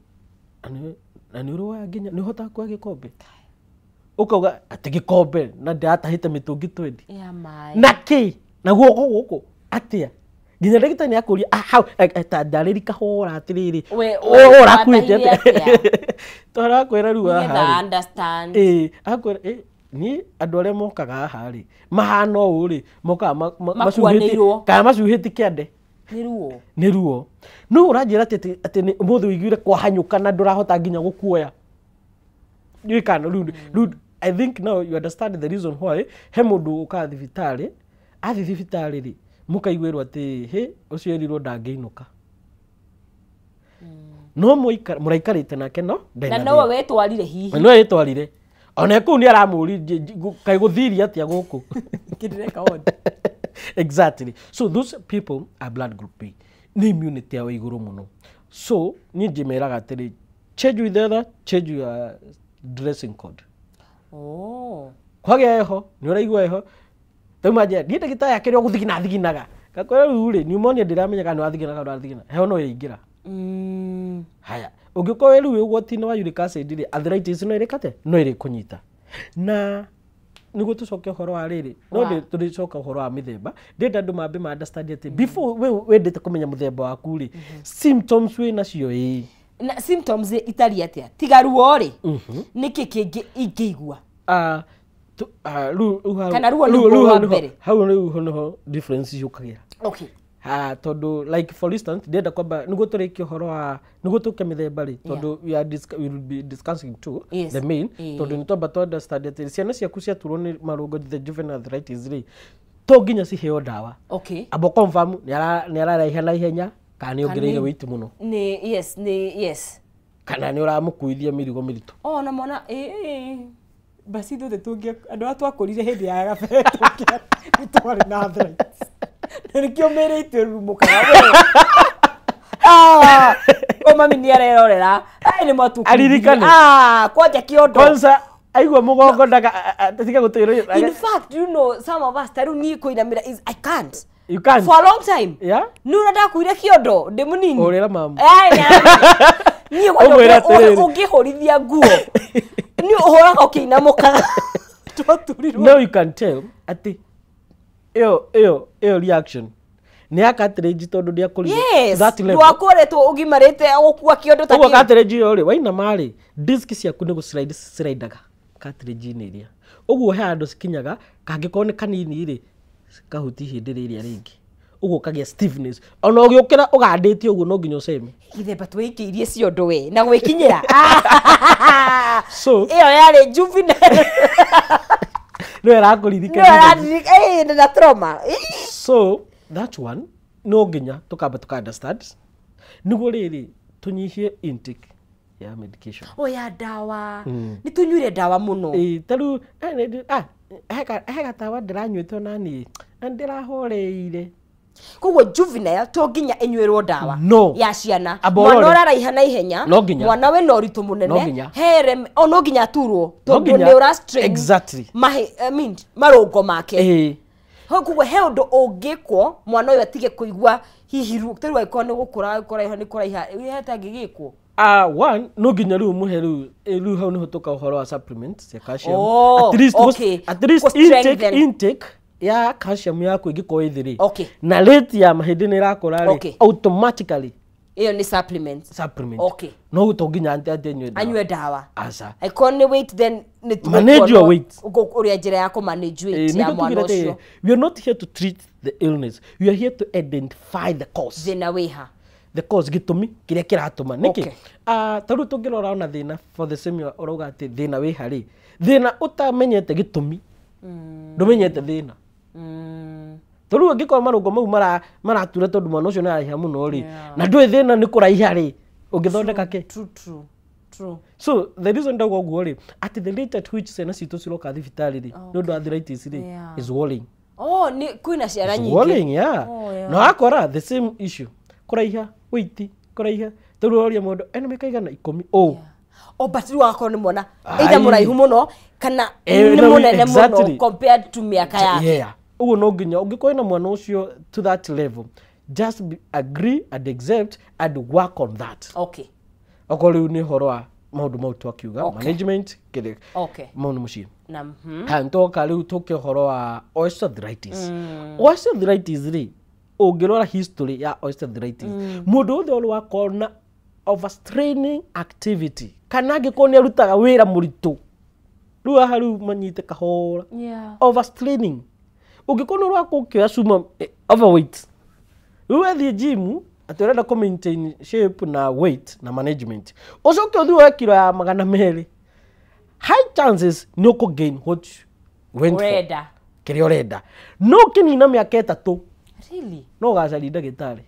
Speaker 2: na nĩ ũrĩ nginya nĩ ũhotaga kuoya gĩkombe, ũkauga atĩ gĩkombe na ndĩratahĩte mĩtũngi 20
Speaker 1: ya maĩ
Speaker 2: na kĩ na guoko gũkũ atĩa, nginya ndagĩtarĩ nĩ akũria "Ah, hau ta ndarĩri kahora atĩrĩrĩ
Speaker 1: We-
Speaker 2: ũrakuĩte
Speaker 1: watahire
Speaker 2: atĩa?" Tũrakwĩra rĩu haha
Speaker 1: nĩgetha
Speaker 2: rĩ.
Speaker 1: Understand.
Speaker 2: Ĩĩ akwĩra ĩ niĩ andũ arĩa mokaga haha rĩ mahana ũũ rĩ mokaga
Speaker 1: Makuanĩirwo.
Speaker 2: kana macuhĩtie kĩande.
Speaker 1: Nĩ ruo.
Speaker 2: Nĩ ruo, no ũranjĩra atĩ atĩ nĩ ũmũthĩ ũiguire kwahanyũka na ndũrahota nginya gũkuoya. Ndiũĩ kana rĩu I think now you understand the reason why he mũndũ ũkaga thibitarĩ, athiĩ thibitarĩ rĩ mũkaiguĩrwo atĩ hĩ ũcio erirwo ndangĩinũka, no mũraikarĩte nake no ndarĩ
Speaker 1: na
Speaker 2: na
Speaker 1: nowe
Speaker 2: thĩna.
Speaker 1: wetwarire hihi.
Speaker 2: Na nowe wĩtwarire ona kũu nĩ aramũria kaĩ gũthirie atĩa gũkũ.
Speaker 1: Kĩndĩreka wondi.
Speaker 2: Exactly. So those people are blood group B, nĩ immunity yao igũrũ mũno. So niĩ njĩmeraga atĩrĩ, change with the other, change your dressing code.
Speaker 1: Oh.
Speaker 2: Kwagĩa heho nĩ ũraigua heho tauma nje niĩ ndagĩtarĩ akĩrĩ o gũthigina thiginaga ngakwĩra rĩu rĩ pneumonia ndĩramenya kana nĩ wathigina kana ndũrathigina heho no ĩingĩra. Haya ũngĩkorwo rĩu wĩ ũgwati-inĩ wa uric acid rĩ arthritis no ĩrĩkate no ĩrĩkũnyita na nĩguo tũcoke ũhoro wa rĩrĩ no tũrĩcoka ũhoro wa mĩthemba ndĩrenda andũ mambe ma understand atĩ before we wendete kũmenya mũthemba waku rĩ symptoms wĩ nacio ĩĩ
Speaker 1: Na symptoms itariĩ atĩa tiga ruo rĩ nĩkĩ kĩngĩ ingĩigua? Kana ruo nĩguo rwa mbere?
Speaker 2: Hau rĩu nĩho difference yũkagĩra.
Speaker 1: Okay.
Speaker 2: Ha tondu like for instance ndĩrenda kwamba nĩguo tũrĩkie ũhoro wa nĩguo tũke mĩthemba rĩ tondu we will be discussing two.
Speaker 1: Yes.
Speaker 2: The main tondu nĩ twamba tũ understand atĩ ciana ciaku ciaturwo nĩ marũngo the juvenile arthritis rĩ to nginya ciheo ndawa.
Speaker 1: Okay.
Speaker 2: Amba confirm nĩ araraiha na ihenya kana nĩ ongereire weight mũno.
Speaker 1: Nĩ yes nĩ yes.
Speaker 2: Kana nĩ ũramũkuithia mĩrigo mĩritũ.
Speaker 1: Oh na mwana
Speaker 3: basi ithuothe tũngĩ andũ arĩa twakũrire hĩndĩ ya gabere nĩ twarĩ na arthritis. Na nĩkĩo mĩĩrĩ itũ ĩrurumũkaga we. O mami nĩ arerorera. Ai nĩ mwatũkuithirie.
Speaker 2: Aririkane.
Speaker 1: Kwanja kĩondo.
Speaker 2: Kwanza aigua mũgongo ndaga tiga gũtĩrwo.
Speaker 1: In fact, you know, some of us tarĩu niĩ kũinamĩra is I can't.
Speaker 2: You can't.
Speaker 1: For a long time.
Speaker 2: Yeah?
Speaker 1: Nĩ ũrĩa ndakuire kĩondo ndĩ mũnini.
Speaker 2: Ũrĩra mamu.
Speaker 1: Niĩ
Speaker 2: Ũmwĩre
Speaker 1: kwanja
Speaker 2: atĩrĩrĩ.
Speaker 1: ũngĩhũrithia nguo nĩ ũhũraga ũkĩinamũkaga.
Speaker 3: Twaturirwo.
Speaker 2: Now you can tell atĩ ĩyo reaction nĩ ya cartilage tondũ ndĩakũrire
Speaker 1: Yes.
Speaker 2: that level.
Speaker 1: Ndwakoretwo ũgimarĩte gũkua kĩondo ta
Speaker 2: Ũguo
Speaker 1: kĩu.
Speaker 2: cartilage ĩyo rĩ wainama rĩ disc ciaku nĩ gũslide slidaga cartilage-inĩ ĩrĩa ũguo he handũ cikinyaga kangĩkorwo nĩ kanini rĩ kahuti ihĩndĩ rĩrĩa rĩngĩ ũguo ũkagĩa stiffness ona ũgĩũkĩra ũgandĩte ũguo no nginya ũceme.
Speaker 1: Githemba twĩikĩirie ciondo we na gwĩkinyĩra.
Speaker 2: So
Speaker 1: ĩyo yarĩ juvenile.
Speaker 2: no
Speaker 1: No
Speaker 2: ĩrakũririkania.
Speaker 1: na trauma.
Speaker 2: So that one no nginya tũkamba tũka understand nĩguo rĩrĩ tũnyihie intake ya medication.
Speaker 1: O ya ndawa. Nĩ tũnyuire ndawa mũno.
Speaker 2: Ĩĩ ta rĩu he gatawa ndĩranyuĩte ona niĩ na ndĩrahoreire.
Speaker 1: Koguo juvenile to nginya ĩnyuĩrwo ndawa
Speaker 2: No.
Speaker 1: ya ciana.
Speaker 2: Amba
Speaker 1: Mwana
Speaker 2: ũrore.
Speaker 1: ũraraiha na ihenya
Speaker 2: No nginya.
Speaker 1: mwana wĩna ũritũ mũnene
Speaker 2: No nginya.
Speaker 1: here o no nginya aturwo tondũ
Speaker 2: nginya.
Speaker 1: nĩ ũra strain
Speaker 2: Exactly.
Speaker 1: I mean, marũngo make.
Speaker 2: Ĩĩ.
Speaker 1: Hau koguo he ũndũ ũngĩkwo mwana ũyũ atige kũigua hihi ruo ta rĩu angĩkorwo nĩ gũkũra kũraiha nĩ kũraiha hatangĩgĩkwo.
Speaker 2: One no nginya rĩu mũhe rĩu rĩu hau nĩho tũka ũhoro wa supplements ya calcium.
Speaker 1: Oh,
Speaker 2: at least
Speaker 1: okay.
Speaker 2: at least
Speaker 1: Kũ-strengthen.
Speaker 2: intake ya calcium yaku ĩngĩkorwo ĩ thĩ rĩ
Speaker 1: Okay.
Speaker 2: na rate ya mahĩndĩ nĩ ĩrakũra rĩ
Speaker 1: Okay.
Speaker 2: automatically
Speaker 1: Ĩyo nĩ supplement.
Speaker 2: supplement.
Speaker 1: Okay.
Speaker 2: No to nginya atĩ atĩ anyue ndawa.
Speaker 1: Anyue ndawa.
Speaker 2: Aca.
Speaker 1: Angĩkorwo nĩ weight then nĩ
Speaker 2: Manage your weight.
Speaker 1: Ũrĩa njĩra ya kũ manage weight ya
Speaker 2: Nĩguo
Speaker 1: mwana
Speaker 2: tugire atĩ
Speaker 1: ũcio.
Speaker 2: we are not here to treat the illness, we are here to identify the cause.
Speaker 1: Thĩna wĩha.
Speaker 2: The cause gĩtũmi kĩrĩa kĩratũma nĩkĩ
Speaker 1: Okay.
Speaker 2: Ta rĩu tũngĩrora ona thĩna for the same ũrauga atĩ thĩna wĩha rĩ thĩna ũtamenyete gĩtũmi ndũmenyete thĩna. Ta rĩu angĩkorwo marũngo mau maratura tondũ mwana ũcio nĩ araiha mũno rĩ na ndũĩ thĩna nĩ kũraiha rĩ ũngĩthondeka kĩ?
Speaker 1: True, true, true.
Speaker 2: So the reason ndauga ũguo rĩ atĩ the rate at which ciana citũ ciroka thibitarĩ rĩ nĩ ũndũ wa arthritis rĩ
Speaker 1: Yeah.
Speaker 2: is worrying.
Speaker 1: Oh, nĩ kwĩna ciana
Speaker 2: Is
Speaker 1: nyingĩ.
Speaker 2: worrying, yeah.
Speaker 1: Oh, yeah.
Speaker 2: Na wakora the same issue kũraiha weight kũraiha ta rĩu ũroria mũndũ ena mĩaka igana 10 oh
Speaker 1: Oh, but rĩu agakorwo nĩ mwana
Speaker 2: Ai.
Speaker 1: either mũraihu mũno kana nĩ
Speaker 2: No,
Speaker 1: mũnene mũno
Speaker 2: exactly.
Speaker 1: compared to mĩaka yake.
Speaker 2: Yeah. Ũguo no nginya ũngĩkorwo na mwana ũcio to that level just agree and accept and work on that.
Speaker 1: Okay.
Speaker 2: Okorwo rĩu nĩ ũhoro wa maũndũ mau twakiuga
Speaker 1: Okay.
Speaker 2: management kĩrĩ
Speaker 1: Okay.
Speaker 2: mau nĩ mũciĩ.
Speaker 1: Na
Speaker 2: Ha ntoka rĩu tũke ũhoro wa osteoarthritis. Osteoarthritis rĩ ũngĩrora history ya osteoarthritis mũndũ wothe ũrĩ wakorwo na overstraining activity kana angĩkorwo nĩ arutaga wĩra mũritũ rĩu haha rĩu manyite kahora
Speaker 1: Yeah.
Speaker 2: overstraining ũngĩkorwo nĩ ũrakorwo ũkĩoya cuma overweight rĩu wathiĩ gym atĩ ũrenda kũ maintain shape na weight na management ũcoke ũthiĩ woe kiro ya 200 high chances nĩ ũkũ gain what you went for
Speaker 1: Ũrenda.
Speaker 2: kĩrĩa ũrenda no ũkĩnina mĩaka 3
Speaker 1: Really?
Speaker 2: no ũgacaria ndagĩtarĩ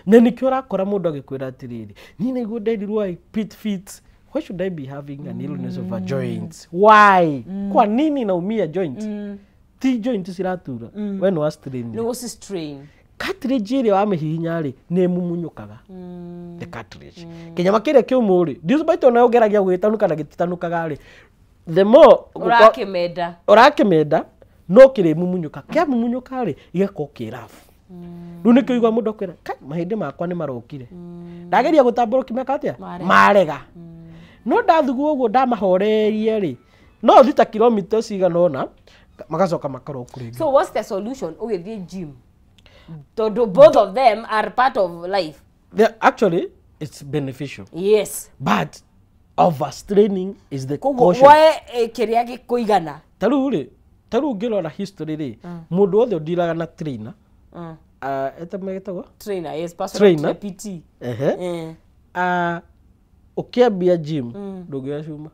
Speaker 2: na nĩkĩo ũrakora mũndũ agĩkwĩra atĩrĩrĩ niĩ naigua nderirwo I pit fit why should I be having an illness of a joint why kwa nini naumia joint ti joint ciratura we nĩ wa strain
Speaker 1: Nĩ gũci strain.
Speaker 2: cartilage ĩrĩa wamĩhihinya rĩ nĩ ĩmumunyũkaga the cartilage kĩnyama kĩrĩa kĩũmũ rĩ despite ona ũgeragia gũgĩtanuka na gĩtitanukaga rĩ The more
Speaker 1: Ũrakĩmenda.
Speaker 2: Ũrakĩmenda no kĩrĩmumunyũka, kĩamumunyũka rĩ, gĩgakorwo kĩ rough. Rĩu nĩkĩo igua mũndũ akwĩra kai mahĩndĩ makwa nĩ marokire, ndageria gũtambũrũki meka atĩa,
Speaker 1: Marega.
Speaker 2: Marega. No ndathugua ũguo ndamahorerie rĩ, no thiĩ ta kilomita cigana ũna magacoka makarwo rĩngĩ.
Speaker 1: So what's the solution ũgĩthiĩ gym, tondũ both of them are part of life?
Speaker 2: Actually it's beneficial, but overstraining is the
Speaker 1: Koguo
Speaker 2: caution.
Speaker 1: woe kĩrĩa gĩkũigana.
Speaker 2: Ta rĩu rĩ, ta rĩu ũngĩrora history rĩ, mũndũ wothe ũndiraga na trainer, etagwo
Speaker 1: Trainer, yes, personal.
Speaker 2: Trainer.
Speaker 1: PT.
Speaker 2: Ehe. Ũkĩambia gym ndũngĩoya cuma.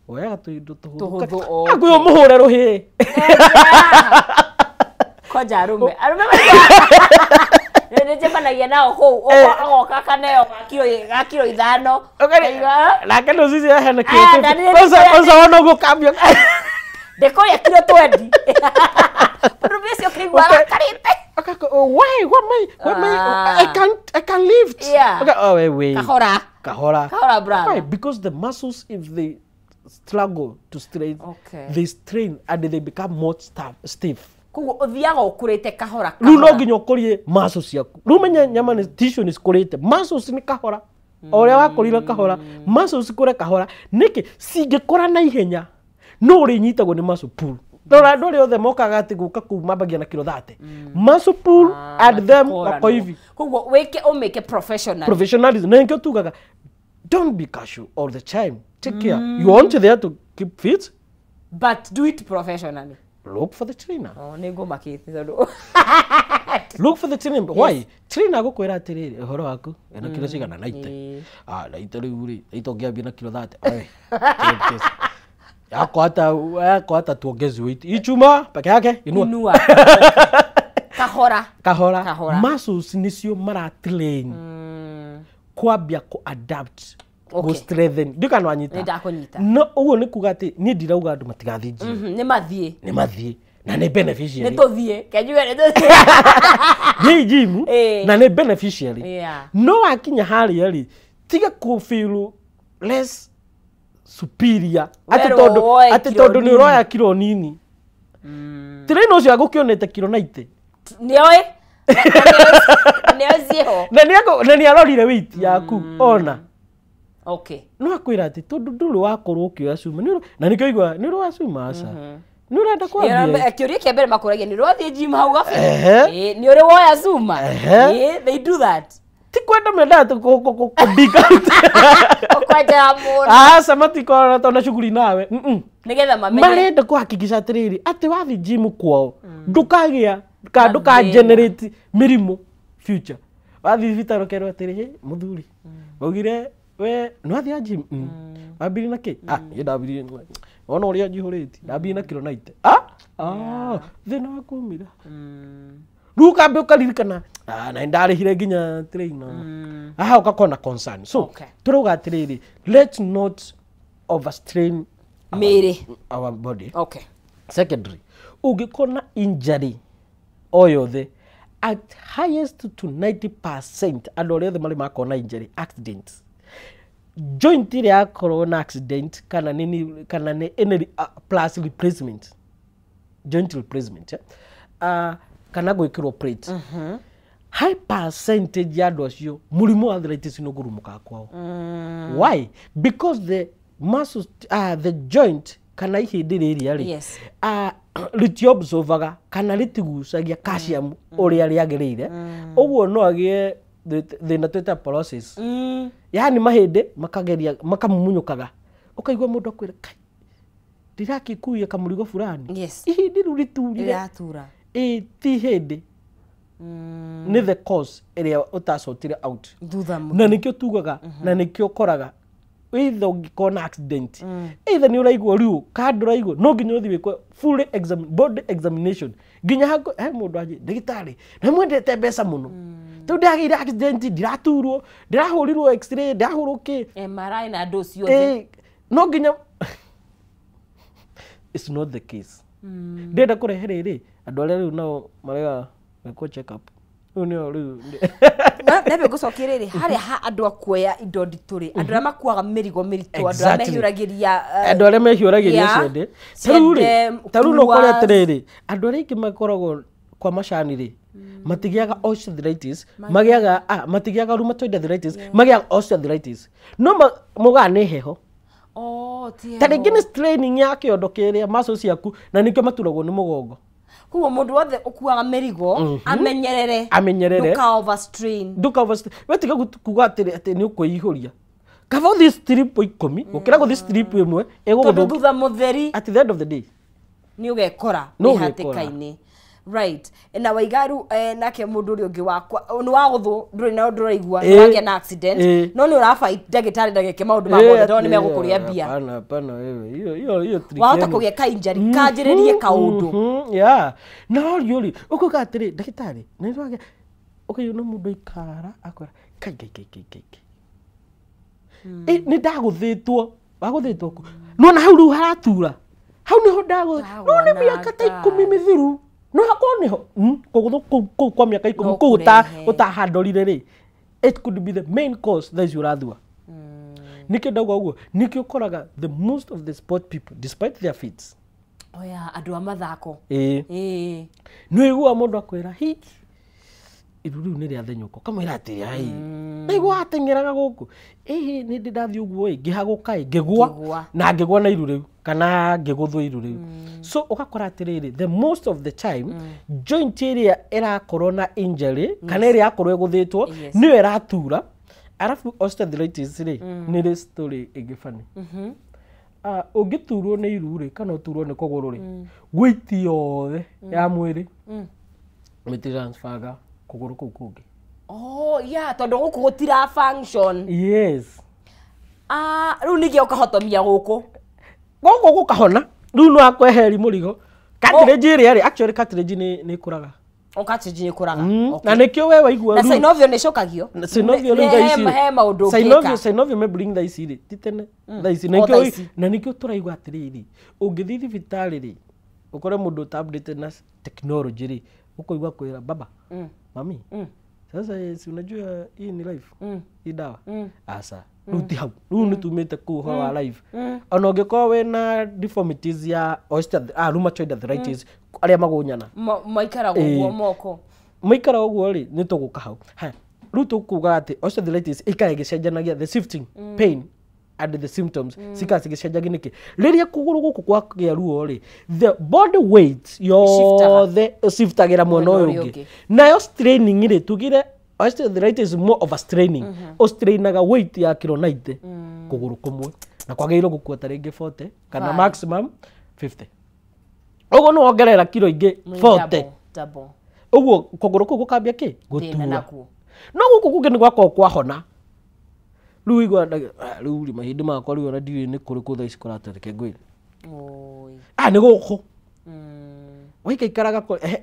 Speaker 2: Woyaga tũindo
Speaker 1: Tũhũthũ,
Speaker 2: tũhũthũ.
Speaker 1: Okay.
Speaker 2: Akwĩyo mũhũre rũhĩ.
Speaker 1: Kwanja arũme nĩ njemanagia nao kũu, agoka kaneo ga kiro 5. Kaigua,
Speaker 2: Nake nĩ ũcici ahena
Speaker 1: Ah, na nĩ-
Speaker 2: kwanza kwanza wona ũguo kambia
Speaker 1: ndĩkũrĩa kiro 20 tondũ mbia ũkĩigua arakarĩte.
Speaker 2: Oh, why am I,
Speaker 1: Ah.
Speaker 2: I can't lift. Okay, oh, wait, wait.
Speaker 1: Kahora.
Speaker 2: Kahora.
Speaker 1: Kahora, brother.
Speaker 2: Why? Because the muscles, if they struggle to strain, they strain and they become more stiff.
Speaker 1: Koguo ũthiaga ũkũrĩte kahora
Speaker 2: Rĩu no
Speaker 1: kahora.
Speaker 2: nginya ũkũrie muscles ciaku. Rĩu menye nyama nĩ tissue nĩ cikũrĩte, muscles nĩ kahora, o ũrĩa wakũrire kahora, muscles cikũre kahora. Nĩkĩ cingĩkũra na ihenya no ũrĩnyitagwo nĩ muscle pull. Rora andũ arĩa othe mokaga atĩ gũka kũu mambagia na kiro 30, muscle pull and them wako hivi.
Speaker 1: Koguo wĩke ũmĩke professional.
Speaker 2: Professionalism na nĩkĩo tugaga don't be casual all the time. Take care. You want there to keep fit,
Speaker 1: but do it professionally.
Speaker 2: Look for the trainer.
Speaker 1: Oh, nĩ ngũmakĩte tondũ
Speaker 2: Look for the trainer. Why? Trainer agũkwĩra atĩrĩrĩ, ũhoro waku ĩno kiro cigana naite? Ah, naite rĩu rĩ, naite ũngĩambia na kiro 30. Oi, yako hata yako hata tuongeze weight hii chuma peke yake inua.
Speaker 1: Inua kahora.
Speaker 2: Kahora.
Speaker 1: Kahora.
Speaker 2: Muscles nĩcio mara train kwambia ku adapt, go strengthen. Ndikana wanyita?
Speaker 1: Nĩ ndakũnyita.
Speaker 2: No ũguo nĩ kuga atĩ niĩ ndirauga andũ matigathiĩ gym.
Speaker 1: Nĩ mathiĩ.
Speaker 2: Nĩ mathiĩ na nĩ beneficiary.
Speaker 1: Nĩ tũthiĩ kenjuge nĩ tũthiĩ.
Speaker 2: Thiĩ gym na nĩ beneficiary. No wakinya harĩa rĩ, tiga kũ feel less superior atĩ
Speaker 1: Werwo
Speaker 2: tondũ
Speaker 1: woe
Speaker 2: atĩ
Speaker 1: kiro
Speaker 2: tondũ nĩ
Speaker 1: nini.
Speaker 2: ũroya kiro nini. Trainer ũcio agũkĩonete kiro 90.
Speaker 1: Nĩoĩ nĩoĩ ciĩho.
Speaker 2: Na nĩ arorire weight yaku ona. No akwĩra atĩ tondũ ndũrĩ wakorwo ũkĩoya cuma na nĩkĩo igua nĩ ũrĩ wa cuma, aca nĩ ũrenda kwambia.
Speaker 1: Kĩũria kĩa mbere makũragia nĩ ũrathiĩ gym hau gabere?
Speaker 2: Ehe.
Speaker 1: Ĩĩ, nĩ ũrĩ woya cuma?
Speaker 2: Ehe.
Speaker 1: Ĩĩ, they do that.
Speaker 2: Ti kwenda mendaga kũdika.
Speaker 1: Ũkwenjera mũndũ.
Speaker 2: Aca, matikorana tondũ na shughuli nawe.
Speaker 1: Nĩgetha mamenye.
Speaker 2: Marenda kũhakikisha atĩrĩrĩ atĩ wathiĩ gym kwao ndũkagĩa ka ndũka
Speaker 1: Mathĩna.
Speaker 2: generate mĩrimũ future. Wathiĩ thibitarĩ ũkerwo atĩrĩ, "Hĩ, mũthuri waugire we nĩ wathiĩ gym, wambirie na kĩ?" "Ah, niĩ ndambirie wona ũrĩa njihũrĩte, ndambirie na kiro 90." "Ah, ah, thĩna waku umire rĩu." Ũkambe ũkaririkana, "Ah, na nĩndarĩhire nginya trainer." Aha, ũgakorwo na concern. So tũrauga atĩrĩrĩ, let's not overstrain
Speaker 1: Mĩĩrĩ.
Speaker 2: our body. Secondary, ũngĩkorwo na injury o yothe, at highest to 90% andũ arĩa othe marĩ makorwo na injury, accident, joint ĩrĩa yakorwo na accident kana nĩ kana nĩ any plus replacement, joint replacement, eh? Kana gwĩkĩrwo plate, high percentage ya andũ acio mũrimũ wa arthritis nĩ ũngurumũkaga kwao. Why? Because the muscles, the joint kana ihĩndĩ rĩrĩa rĩ, rĩtiobsorbaga kana rĩtigucagia calcium ũrĩa rĩagĩrĩire. Ũguo no agĩe thĩna twĩta porosis, yaani mahĩndĩ makageria makamumunyũkaga, ũkaigua mũndũ akwĩra, "Kai, ndirakĩkuia kamũrigo fulani." Ihĩndĩ rĩu rĩturire.
Speaker 1: Rĩratura.
Speaker 2: Ĩ ti ihĩndĩ, nĩ the cause ĩrĩa ũtacotire out
Speaker 1: thutha mũno.
Speaker 2: Na nĩkĩo tugaga na nĩkĩo ũkoraga either ũngĩkorwo na accident, either nĩ ũraigua ruo kana ndũraigua, no nginya ũthiĩ wĩkwo full exam, body examination, nginya haku he mũndũ anjĩ ndagĩtarĩ na mwendete mbeca mũno tondũ ndagĩire accident, ndiraturwo, ndĩrahũrirwo x-ray, ndĩrahũrwo kĩ.
Speaker 1: MRI na andũ ciothe.
Speaker 2: No nginya. It's not the case. Ndĩrenda kũrehe rĩrĩ andũ arĩa rĩu nao marega gwĩkwo check up, rĩu nĩo rĩu.
Speaker 1: Nebe ngũcokie rĩrĩ harĩa ha andũ a kuoya indo nditũ rĩ, andũ arĩa makuaga mĩrigo mĩritũ, andũ arĩa mehiũragĩria,
Speaker 2: andũ arĩa mehiũragĩria ciende. Tarĩu rĩ, tarĩu no ũkore atĩrĩrĩ, andũ arĩa aingĩ makoragwo kwa macani rĩ, matigiaga osteoarthritis, magiaga matigiaga rheumatoid arthritis, magiaga osteoarthritis. No mugaa nĩ heho. Ta rĩngĩ nĩ straining ya kĩondo kĩrĩa muscles ciaku, na nĩkĩo maturagwo nĩ mũgongo.
Speaker 1: Koguo mũndũ wothe ũkuaga mĩrigo amenyerere,
Speaker 2: amenyerere,
Speaker 1: ndũka overstrain,
Speaker 2: ndũka overstrain. We tiga kuga atĩ nĩ ũkwĩihũria, kaba ũthiĩ strip 10 gũkĩra gũthiĩ strip ĩmwe
Speaker 1: ĩgũgũthũkia, tondũ thutha mũtheri
Speaker 2: at the end of the day
Speaker 1: nĩ ũgekora nĩ hatĩka-inĩ. Right. Na waigaru nake mundu uri ungi wakwa ni waguthwo nduri na nduraigua ni wagia na accident no ni urafight ndagitari ndageke maundu ma mothe no ni megukuria mbia.
Speaker 2: Hapana hapana, wewe hiyo hiyo hiyo trick
Speaker 1: wahota kugia ka injury kanjiririe kaundu.
Speaker 2: Yeah. No yuri ukuga atiri ndagitari ni wagia okay no mundu ikara akora kai kai kai kai kai ni ndaguthitwo waguthitwo ku no na hau riu haratura hau niho ndaguthitwo no ni miaka ta 10 mithiru no hakorwo niho kũgũthwo kũu kwa mĩaka 10 kũu ũtahandorire rĩ, it could be the main cause thaa ici ũrathua. Nĩkĩo ndauga ũguo, nĩkĩo ũkoraga the most of the sport people despite their feats,
Speaker 1: oya andũ a mathako
Speaker 2: ĩĩ nĩũiguaga mũndũ akwĩra hi iru rĩu nĩ rĩathenyũka, ũkamwĩra atĩrĩ ai ndaigua ateng'eraga gũkũ ĩhĩ nĩ ndĩ ndathiĩ ũguo ĩ ngĩhagũka ĩ ngĩgũa na ngĩgũa na iru rĩu kana ngĩgũthwo iru rĩu. So ũgakora atĩrĩrĩ the most of the time joint ĩrĩa ĩrakorwo na injury kana ĩrĩa yakorwo ĩgũthĩtwo nĩyo ĩratura. Arabu osteoarthritis rĩ nĩ rĩ story ĩngĩ funny. Ũngĩturwo nĩ iru rĩ kana ũturwo nĩ kũgũrũ rĩ, weight yothe ya mwĩrĩ mĩtiransfaga kũgũrũ kũu kũngĩ.
Speaker 1: Oh yeah, tondũ gũkũ gũtira function.
Speaker 2: Yes.
Speaker 1: Rĩu ningĩ ũkahotomia gũkũ
Speaker 2: gũkũ gũkahona rĩu no akweheri mũrigo. Cartilage ĩrĩa rĩ, actually cartilage nĩ ĩkũraga.
Speaker 1: O cartilage nĩ ĩkũraga.
Speaker 2: Na nĩkĩo we waigua
Speaker 1: na synovial nĩ ĩcokagio.
Speaker 2: Synovial rĩu thaa ici
Speaker 1: he maũndũ ũngĩka.
Speaker 2: Synovial membrane thaa ici rĩ ti tene thaa ici na nĩkĩo tũraigua atĩrĩrĩ, ũngĩthiĩ thibitarĩ rĩ ũkore mũndũ ũta updated na technology rĩ, ũkũigua kwĩra baba mami sasa si unajua hii ni life hii dawa asa rĩu ti hau rĩu nĩ tumĩte kũu ũhoro wa life. Ona ũngĩkorwo wĩna deformities ya rheumatoid arthritis arĩa magũnyana
Speaker 1: maikaraga ũguo moko
Speaker 2: maikaraga ũguo rĩ nĩ tũgũka hau. Haya rĩu tũkuga atĩ osteoarthritis ĩikara ĩgĩcenjanagia the shifting pain and the symptoms cikara cigĩcenjagia nĩkĩ rĩrĩa kũgũrũ gũkũ kwagĩa ruo rĩ the body weight yothe ĩciftagĩra mwena ũyũ ũngĩ. Nayo straining rĩ tugire osteoarthritis more of a straining, ũstrainaga weight ya kiro 90 kũgũrũ kũmwe na kwagĩrĩirwo gũkua ta rĩngĩ 40 kana maximum 50. Ũguo nĩ wongerera kiro ingĩ 40 ũguo kũgũrũ kũu gũkambia kĩ gũtura. No gũkũ kũngĩ nĩ gwakorwo kwahona rĩu igua rĩu rĩ mahĩndĩ makwa rĩu ona ndiũĩ nĩ kũrĩkũ thaa ici kũratũrĩke ngwĩre nĩ gũkũ waikaikaraga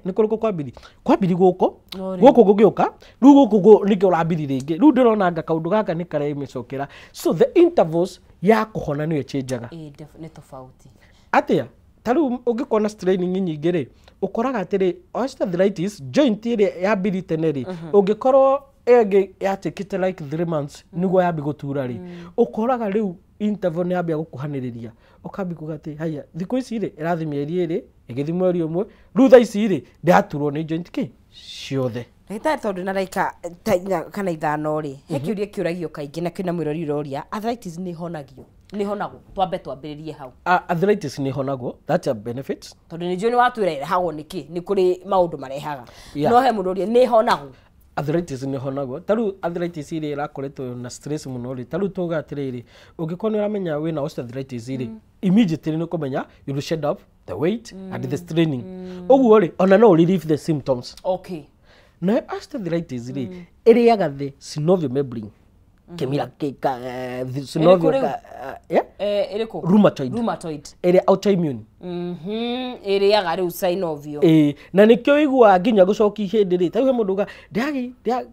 Speaker 2: nĩ kũrĩkũ kwambiri kwambiri gũkũ gũkũ gũgĩũka rĩu gũkũ nĩkĩo ũrambiri rĩngĩ rĩu ndĩrona anga kaũndũ gaka nĩ karemĩcokera. So the intervals ya kũhona nĩyo ĩchenjaga
Speaker 1: nĩ tofauti
Speaker 2: atĩa. Ta rĩu ũngĩkorwo na straining nyingĩ rĩ ũkoraga atĩrĩ osteoarthritis joint ĩrĩa yambiri tene rĩ ũngĩkorwo ĩngĩ yatekete like 3 months nĩguo yambi gũtura rĩ ũkoraga rĩu interval nĩ yambia gũkuhanĩrĩria ũkambi kuga atĩ haya thikũ ici rĩ ĩrathiĩ mĩeri ĩrĩ ĩgĩthiĩ mweri ũmwe rĩu thaa ici rĩ ndĩraturwo nĩ joint kĩ ciothe.
Speaker 1: Ndagĩtarĩ tondũ na ndagĩka ta 4 kana 5 rĩ he kĩũria kĩũragio kaingĩ na kĩna mwĩrori ũroria arthritis nĩ ĩhonagio nĩ ĩhonagwo twambe twambĩrĩrie hau.
Speaker 2: Arthritis nĩ ĩhonagwo, that's a benefit
Speaker 1: tondũ nĩ njũĩ nĩ watwĩra ĩrehagwo nĩkĩ nĩ kũrĩ maũndũ marehaga no he mũndũ ũria nĩ ĩhonagwo.
Speaker 2: Arthritis nĩ ĩhonagwo. Ta rĩu arthritis ĩrĩa ĩrakoretwo na stress mũno rĩ, ta rĩu tuga atĩrĩrĩ ũngĩkorwo nĩ ũramenya wĩna osteoarthritis rĩ immediately nĩ ũkũmenya you will shed off the weight and the straining ũguo rĩ ona no relieve the symptoms.
Speaker 1: Okay.
Speaker 2: Nayo osteoarthritis rĩ ĩrĩaga the synovial membrane kĩmira synovial
Speaker 1: ĩrĩkũ
Speaker 2: rheumatoid ĩrĩa autoimmune
Speaker 1: ĩrĩaga rĩu synovial
Speaker 2: ĩĩ na nĩkĩo ũiguaga nginya gũcokia ihĩndĩ rĩ ta rĩu he mũndũ uga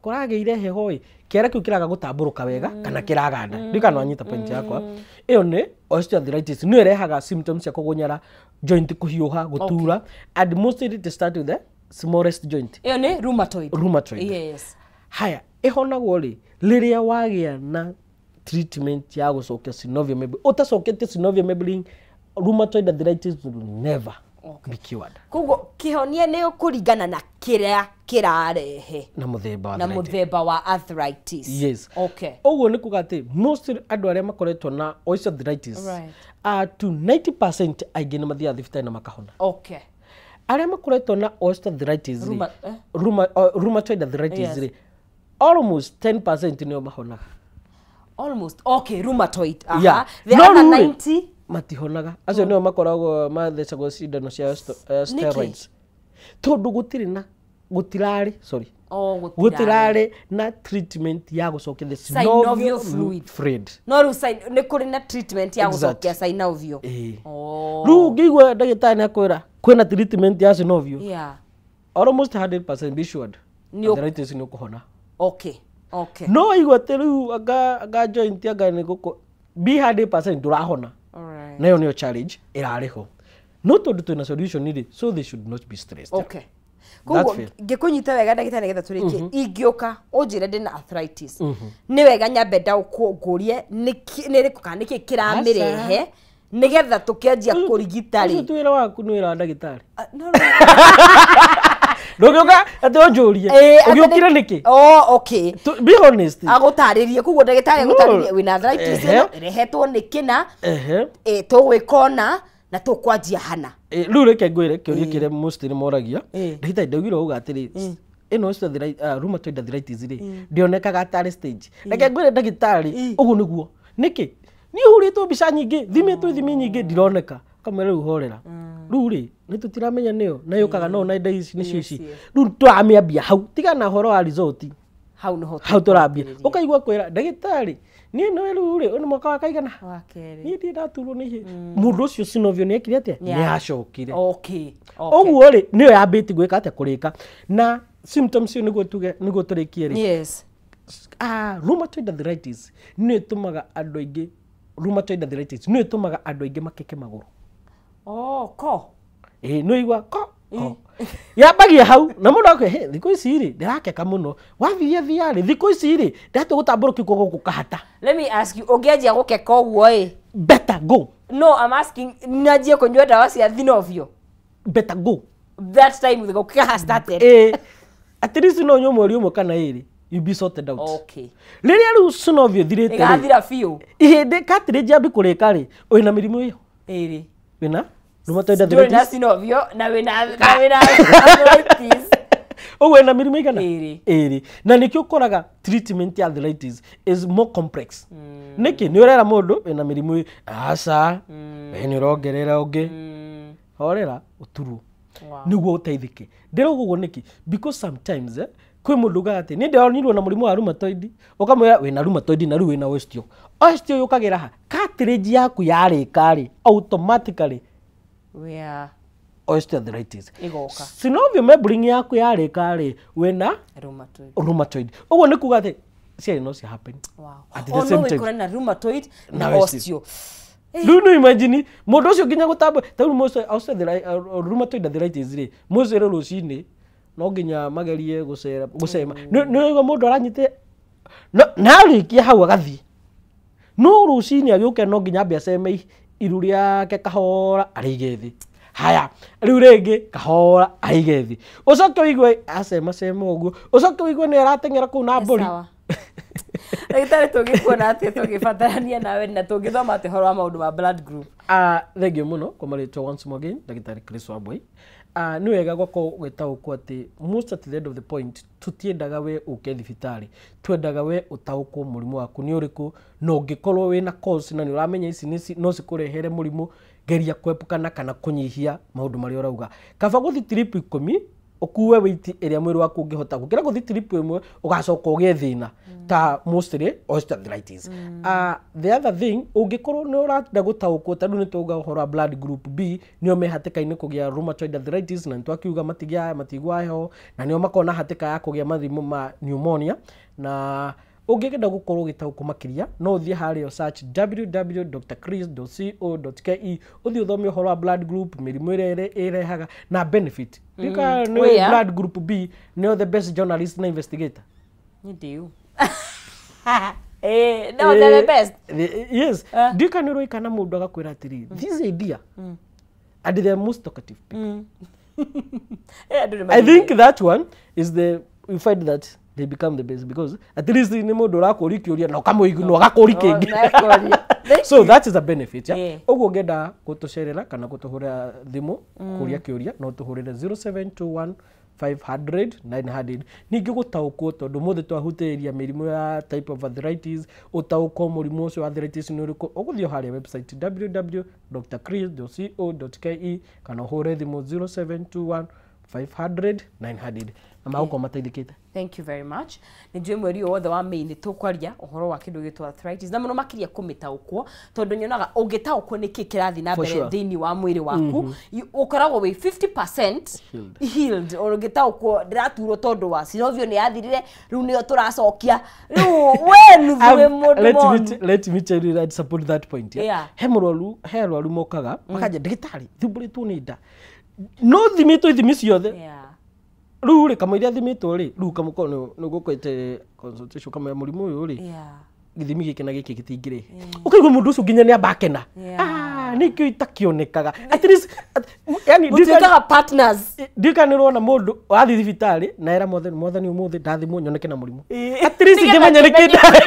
Speaker 2: kũragĩire heho ĩ kĩara kĩu kĩraga gũtambũrũka wega kana kĩraganda ndiũ kana wanyita point yakwa. Ĩyo nĩ osteoarthritis nĩyo ĩrehaga symptoms cia kũgũnyara joint kũhiũha gũtura and mostly it start with the smallest joint.
Speaker 1: Ĩyo nĩ rheumatoid.
Speaker 2: Yes. Haya, ĩhonagwo rĩ rĩrĩa wagĩa na treatment ya gũcokia synovial membrane. Ũtacoketie synovial membrane, rheumatoid arthritis will never be cured.
Speaker 1: Koguo kĩhonia nĩ kũringana na kĩrĩa kĩrarehe
Speaker 2: na mũthemba wa
Speaker 1: na
Speaker 2: arthritis.
Speaker 1: Mũthemba wa arthritis.
Speaker 2: Yes.
Speaker 1: Okay.
Speaker 2: Ũguo nĩ kuga atĩ most andũ arĩa makoretwo na osteoarthritis, to 90% aingĩ nĩ mathiaga thibitarĩ na makahona. Arĩa makoretwo na osteoarthritis rĩ,
Speaker 1: Eh?
Speaker 2: Rheumatoid arthritis rĩ, almost 10% nĩo mahonaga.
Speaker 1: Almost. Okay, rheumatoid. Aha.
Speaker 2: Yeah.
Speaker 1: The
Speaker 2: No
Speaker 1: other
Speaker 2: rĩu rĩ,
Speaker 1: 90
Speaker 2: matihonaga. Acio nĩo makoragwo mathecagwo cindano cia steroids, tondũ gũtirĩ na gũtirarĩ, sorry,
Speaker 1: Oh, gũtirarĩ.
Speaker 2: gũtirarĩ na treatment ya gũcokia the
Speaker 1: synovial
Speaker 2: synovial
Speaker 1: fluid.
Speaker 2: Fluid.
Speaker 1: No rĩu nĩ kũrĩ na treatment ya gũcokia synovial.
Speaker 2: Ĩĩ.
Speaker 1: Oh.
Speaker 2: Rĩu ũngĩigua ndagĩtarĩ nĩ akwĩra kwĩna treatment ya synovial, almost 100% be assured arthritis nĩ ũkũhona. No waigua atĩ rĩu anga joint anga nĩ gũkũ, be 100% ndũrahona. Nayo nĩyo challenge ĩrarĩ ho, no tondũ twĩna solution rĩ, so they should not be stressed.
Speaker 1: Okay. Koguo
Speaker 2: fair.
Speaker 1: ngĩkũnyita wega, ndagĩtarĩ, nĩgetha tũrĩkie, ingĩũka ũnjĩre ndĩna arthritis, nĩ wega nyambe ndaũkwo ngũrie nĩ ĩrĩkũ kana nĩkĩ kĩramĩrehe, nĩgetha tũkĩanjia kũrigita
Speaker 2: Ũcio
Speaker 1: rĩ?
Speaker 2: ti wĩra waku, nĩ wĩra wa ndagĩtarĩ.
Speaker 1: Ah, no.
Speaker 2: Ndũngĩũka atĩ ũnjũrie
Speaker 1: Atĩ
Speaker 2: ũgĩũkire nĩkĩ.
Speaker 1: Oh, okay.
Speaker 2: Be honest.
Speaker 1: Agũtarĩrie, koguo ndagĩtarĩ
Speaker 2: No.
Speaker 1: agũtarĩrie wĩna arthritis ĩno ĩrehetwo nĩ kĩna, tũgwĩka ũna na tũkwanjia hana.
Speaker 2: Rĩu reke ngwĩre kĩũria kĩrĩa most nĩ moragia. Ndagĩtarĩ, ndaugire ũguo atĩrĩ, ĩno rheumatoid arthritis rĩ, ndĩonekaga tarĩ stage. Reke ngwĩre ndagĩtarĩ, ũguo nĩguo. Nĩkĩ niĩ hũrĩtwo mbica nyingĩ, thimĩtwo ithimi nyingĩ, ndironeka? Kamwĩra rĩu horera, rĩu rĩ nĩ tũtiramenya nĩyo na yũkaga no na indo ici nĩcio ici. Rĩu tũramĩambia hau, tiga na ũhoro wa result.
Speaker 1: Hau nĩho
Speaker 2: Hau tũrambia, ũkaigua kwĩra ndagĩtarĩ, niĩ nĩ rĩu rĩ, ũyũ nĩ mwaka wa kaigana
Speaker 1: wa kerĩ.
Speaker 2: Niĩ ndirĩ ndaturwo nĩ ihĩ. Mũndũ ũcio synovial nĩ ekire atĩa? Nĩ acokire. Ũguo rĩ, nĩyo yambĩtie gwĩka atĩa? Kũrĩka na symptoms icio, nĩguo tuge, nĩguo tũrĩkie rĩ, rheumatoid arthritis nĩ ĩtũmaga andũ aingĩ, rheumatoid arthritis nĩ ĩtũmaga andũ aingĩ makeke magũrũ.
Speaker 1: Oh, ko.
Speaker 2: Ĩĩ, nĩ ũigua ko ko yambagia hau, na mũndũ akwe, "He, thikũ ici rĩ, ndĩrakeka mũno." Wathia thia rĩ, thikũ ici rĩ, ndatua gũtambũrũkia guoko gũkahata.
Speaker 1: Let me ask you, ũngĩanjia gũkeka ũguo ĩ?
Speaker 2: Better go.
Speaker 1: No, I'm asking, nanjie kũnyua ndawa cia thinovio?
Speaker 2: Better go.
Speaker 1: That time the gũkeka has started.
Speaker 2: Ĩĩ, at least no ũnyue mweri ũmwe kana ĩrĩ, you be sorted out. Rĩrĩa rĩu synovial ĩthirĩte rĩ,
Speaker 1: Ĩgathira biũ.
Speaker 2: Ihĩndĩ cartilage yambi kũrĩka rĩ, wĩna mĩrimũ ĩyo
Speaker 1: Ĩrĩ.
Speaker 2: Wĩna rheumatoid
Speaker 1: Ndũrĩ na
Speaker 2: arthritis.
Speaker 1: synovial na wĩna arthritis.
Speaker 2: Ũguo wĩna mĩrimũ igana?
Speaker 1: Ĩrĩ.
Speaker 2: Ĩrĩ. Na nĩkĩo ũkoraga treatment ya arthritis is more complex. Nĩkĩ? Nĩ ũrera mũndũ wĩna mĩrimũ ĩ, aca we nĩ ũrongerera ũngĩ. Horera ũturwo nĩguo ũteithĩke. Ndĩrauga ũguo nĩkĩ? Because sometimes kwĩ mũndũ ugaga atĩ niĩ ndĩronirwo na mũrimũ wa rheumatoid, ũkamwĩra wĩna rheumatoid na rĩu wĩna osteo. Osteo yũkagĩra ha? Cartilage yaku yarĩka rĩ, automatically osteoarthritis
Speaker 1: Ĩgoka.
Speaker 2: Synovial membrane yaku yarĩka rĩ, wĩna
Speaker 1: Rheumatoid.
Speaker 2: Rheumatoid. Ũguo nĩ kuga atĩ ciarĩ no cia happen at the
Speaker 1: Oh, no
Speaker 2: same time.
Speaker 1: wĩkore na rheumatoid na
Speaker 2: Na osteo.
Speaker 1: osteo.
Speaker 2: Rĩu nĩ imagine mũndũ ũcio nginya gũtamba ta rĩu rheumatoid arthritis rĩ, mũcere rũcinĩ no nginya magerie gũcera gũcema. Nĩ ũraigua mũndũ aranyite na arĩkia hau agathiĩ, no rũcinĩ agĩũke no nginya ambe aceme iru rĩake kahora arĩige thĩ. Haya, rĩu rĩngĩ kahora arĩige thĩ, ũcoke ũigue acemacema ũguo, ũcoke ũigue nĩ arateng'era kũu na mbũri.
Speaker 1: Sawa. Ndagĩtarĩ, tũngĩkuona atĩa tũngĩbatarania nawe, na tũngĩthoma atĩa ũhoro wa maũndũ ma blood group?
Speaker 2: Thank you mũno kwa marĩtwa. Once more again, ndagĩtarĩ Chris Wambui. Nĩ wega gwakorwo ũgĩtaũkwo atĩ most at the end of the point, tũtiendaga we ũke thibitarĩ, twendaga we ũtaũkwo mũrimũ waku nĩ ũrĩkũ, na ũngĩkorwo wĩna cause na nĩ ũramenya ici no cikũrehere mũrimũ, geria kwepukana kana kũnyihia maũndũ marĩa ũrauga. Kaba gũthi trip 10 ũkue weight ĩrĩa mwĩrĩ waku ũngĩhota, gũkĩra gũthi trip ĩmwe ũgacoka ũgĩe thĩna ta mostly osteoarthritis. The other thing, ũngĩkorwo nĩ ũrenda gũtaũkwo, ta rĩu nĩ twauga ũhoro wa blood group B, nĩo me hatĩka-inĩ kũgĩa rheumatoid arthritis, na nĩ twakiuga matigĩa matiguaga heho, na nĩo makoragwo na hatĩka ya kũgĩa mathimũ ma pneumonia. Na ũngĩenda gũkorwo ũgĩtaũkwo makĩria, no ũthiĩ harĩa search www.drchris.co.ke, ũthiĩ ũthome ũhoro wa blood group, mĩrimũ ĩrĩa ĩrehaga na benefit. Ndika nĩ
Speaker 1: Wĩa.
Speaker 2: Blood group B nĩo the best journalist na investigator.
Speaker 1: Nĩ ndĩu. No, they're the best.
Speaker 2: Yes. Ndiũĩ kana nĩ ũroĩ kana mũndũ agakwĩra atĩrĩrĩ, this idea, and they are most talkative people.
Speaker 1: Andũ nĩ
Speaker 2: I think that one is the, you find that they become the best because at least nĩ mũndũ ũrakũria kĩũria na ũkamũigua na ũgakũria kĩngĩ.
Speaker 1: Mekũria. Thank
Speaker 2: So that is a benefit, yeah?
Speaker 1: Yeah.
Speaker 2: Ũguo ũngĩenda gũtũcerera kana gũtũhũrĩra thimũ kũria kĩũria, no tũhũrĩre 0721 500 900. Ningĩ gũtaũkwo, tondũ mũthĩ twahutĩrĩria mĩrimũ ya type of arthritis, ũtaũkwo mũrimũ ũcio wa arthritis nĩ ũrĩkũ, ũgũthiĩ o harĩa website www.drchris.co.ke kana ũhũre thimũ 0721 500 900 na magũkorwo mateithĩkĩte.
Speaker 1: Thank you very much. Nĩ njũĩ mweri ũyũ wothe wa May nĩ tũkwaria ũhoro wa kĩndũ gĩtwo arthritis na mũno makĩria kũmĩtaũkwo, tondũ nyonaga ũngĩtaũkwo nĩkĩ kĩrathiĩ na
Speaker 2: For
Speaker 1: mbere
Speaker 2: sure.
Speaker 1: thĩinĩ wa mwĩrĩ waku, ũkoragwo wĩ 50%
Speaker 2: Healed.
Speaker 1: Healed. Ũngĩtaũkwo ndĩraturwo tondũ wa synovial nĩ yathirire, rĩu nĩyo tũracokia, rĩu we nuthu wĩ mũndũ
Speaker 2: Let me
Speaker 1: monu.
Speaker 2: Let me tell you that support that point, yeah?
Speaker 1: Yeah.
Speaker 2: He mũrwaru, he arwaru mokaga makanja, ndagĩtarĩ, thumbũrĩtwo nĩ nda, no thimĩtwo ithimi ciothe. Rĩu rĩ, kamũira thimĩtwo rĩ, rĩu kamũkorwo nĩ ũgũkwĩte consultation, kamũira mũrimũ ũyũ rĩ, gĩthimi gĩkĩ na gĩkĩ gĩtingĩrĩ, ũkaigua mũndũ ũcio nginya nĩ amba akena. Ah, nĩkĩo itakĩonekaga at least yani
Speaker 1: Mũtuĩkaga partners.
Speaker 2: Ndiũĩ kana nĩ ũrona mũndũ wathiĩ thibitarĩ na era mwathani, mwathani, ũmũthĩ ndathimwo nyoneke na mũrimũ, at least
Speaker 1: Nĩgetha
Speaker 2: ngĩmenya nĩkĩ.
Speaker 1: kĩmenye.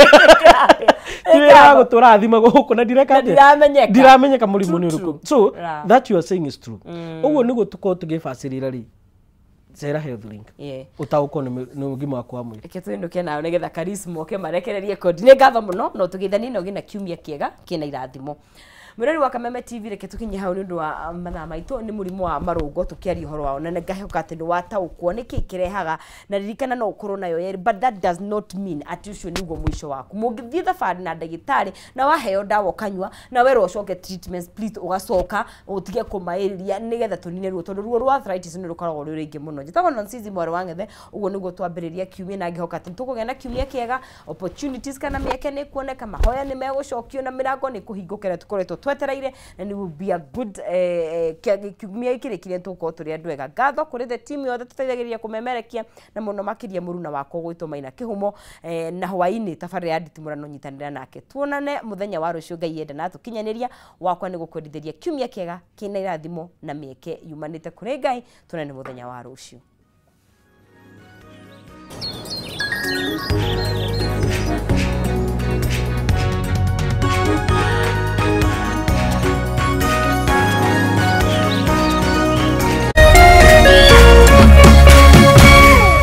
Speaker 2: Ti wĩra wa gũtũra athimagwo gũkũ na ndireka
Speaker 1: Na
Speaker 2: atĩa?
Speaker 1: ndiramenyeka.
Speaker 2: Ndiramenyeka mũrimũ nĩ
Speaker 1: True,
Speaker 2: ũrĩkũ.
Speaker 1: true.
Speaker 2: So that you are saying is true. Ũguo nĩguo tũkorwo tũgĩbacĩrĩra rĩ, cera Health Link, ũtaũkwo nĩ ũgima waku wa mwĩrĩ.
Speaker 1: Reke twĩnũke nao nĩgetha Karis moke marekererie kondi. Nĩ ngatho mũno, no tũgeithanie na ũgĩe na kiumia kĩega kĩna irathimo. Mwĩrori wa Kameme TV, reke tũkinye hau nĩ ũndũ wa mathaa maitũ. Nĩ mũrimũ wa marũngo tũkĩaria ũhoro wao, na ngahoka atĩ nĩ wataũkwo nĩ kĩĩ kĩrehaga, na ririkana no ũkorwo nayo yerĩ, but that does not mean atĩ ũcio nĩguo mũico waku. Mũngĩthiĩ thabarĩ na ndagĩtarĩ na waheo ndawa ũkanyua na werwo ũcoke treatments, please ũgacoka ũtige kũmaĩrĩria nĩgetha tũnine ruo, tondũ ruo rwa arthritis nĩ rũkoragwo rwĩ rũingĩ mũno. Njĩtagwo Nonsizi mwarĩ wa Ng'ethe. Ũguo nĩguo twambĩrĩria kiumia, na ngĩhoka atĩ nĩtũkũgĩa na kiumia kĩega. Opportunities kana mĩeke nĩ kuoneka, mahoya nĩ megũcokio na mĩrango nĩ kũhingũkĩra tũkoretwo twetereire, na nĩ will be a good kiumia gĩkĩ kĩrĩa tũgũkorwo tũrĩ andũ ega. Ngatho kũrĩ the team yothe tũteithagĩrĩria kũmemerekia, na mũno makĩria mũruna wakwa gwĩtwo Maina Kĩhumo, na hwaĩ-inĩ tabarĩra ya nditimũrano nyitanĩra nake. Tuonane mũthenya wa rũciũ Ngai enda na tũkinyanĩria. Wakwa nĩ gũkwendithĩria kiumia kĩega kĩna irathimo na mĩeke yumanĩte kũrĩ Ngai. Tuonane mũthenya wa rũciũ.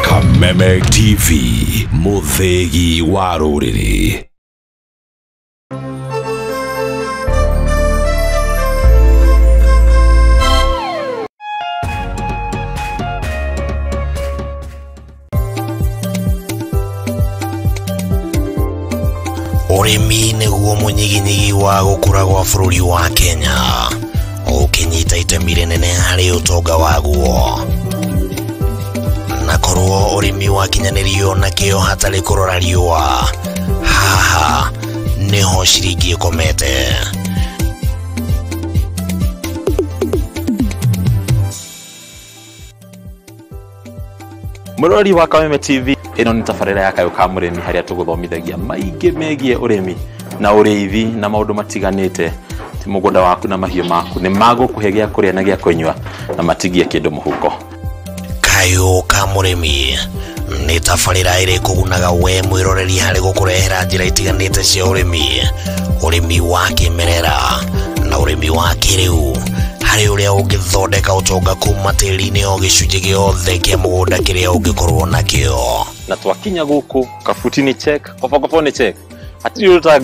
Speaker 4: Kameme TV, mũthĩgi wa rũrĩrĩ.
Speaker 5: Ũrĩmi nĩguo mũnyiginyigi wa gũkũra gwa bũrũri wa Kenya, ũkĩnyita itemi rĩnene harĩ ũtonga waguo. Na korwo ũrĩmi wakinyanĩrio na kĩo hatarĩ kũrora riũa, haha nĩho ciringi ĩkomete.
Speaker 6: Mũrori wa Kameme TV, ĩno nĩ tabarĩra ya Kayũ ka Mũrĩmi, harĩa tũgũthomithagia maingĩ megiĩ ũrĩmi na ũrĩithi na maũndũ matiganĩte. Ti mũgũnda waku na mahiũ maku nĩ magũkũhe gĩa kũrĩa na gĩa kũnyua na matigie kĩndũ mũhuko.
Speaker 5: Kayũ ka Mũrĩmi nĩ tabarĩra ĩrĩ kũgunaga we mwĩroreri harĩ gũkũrehera njĩra itiganĩte cia ũrĩmi, ũrĩmi wa kĩmerera na ũrĩmi wa kĩrĩu, harĩ ũrĩa ũngĩthondeka ũtonga kuma tĩri-inĩ o gĩcunjĩ gĩothe kĩa mũgũnda kĩrĩa ũngĩkorwo nakĩo.
Speaker 6: Na twakinya gũkũ, kabuti nĩ check, kobokobo nĩ check, hatirĩ ũndũ ta.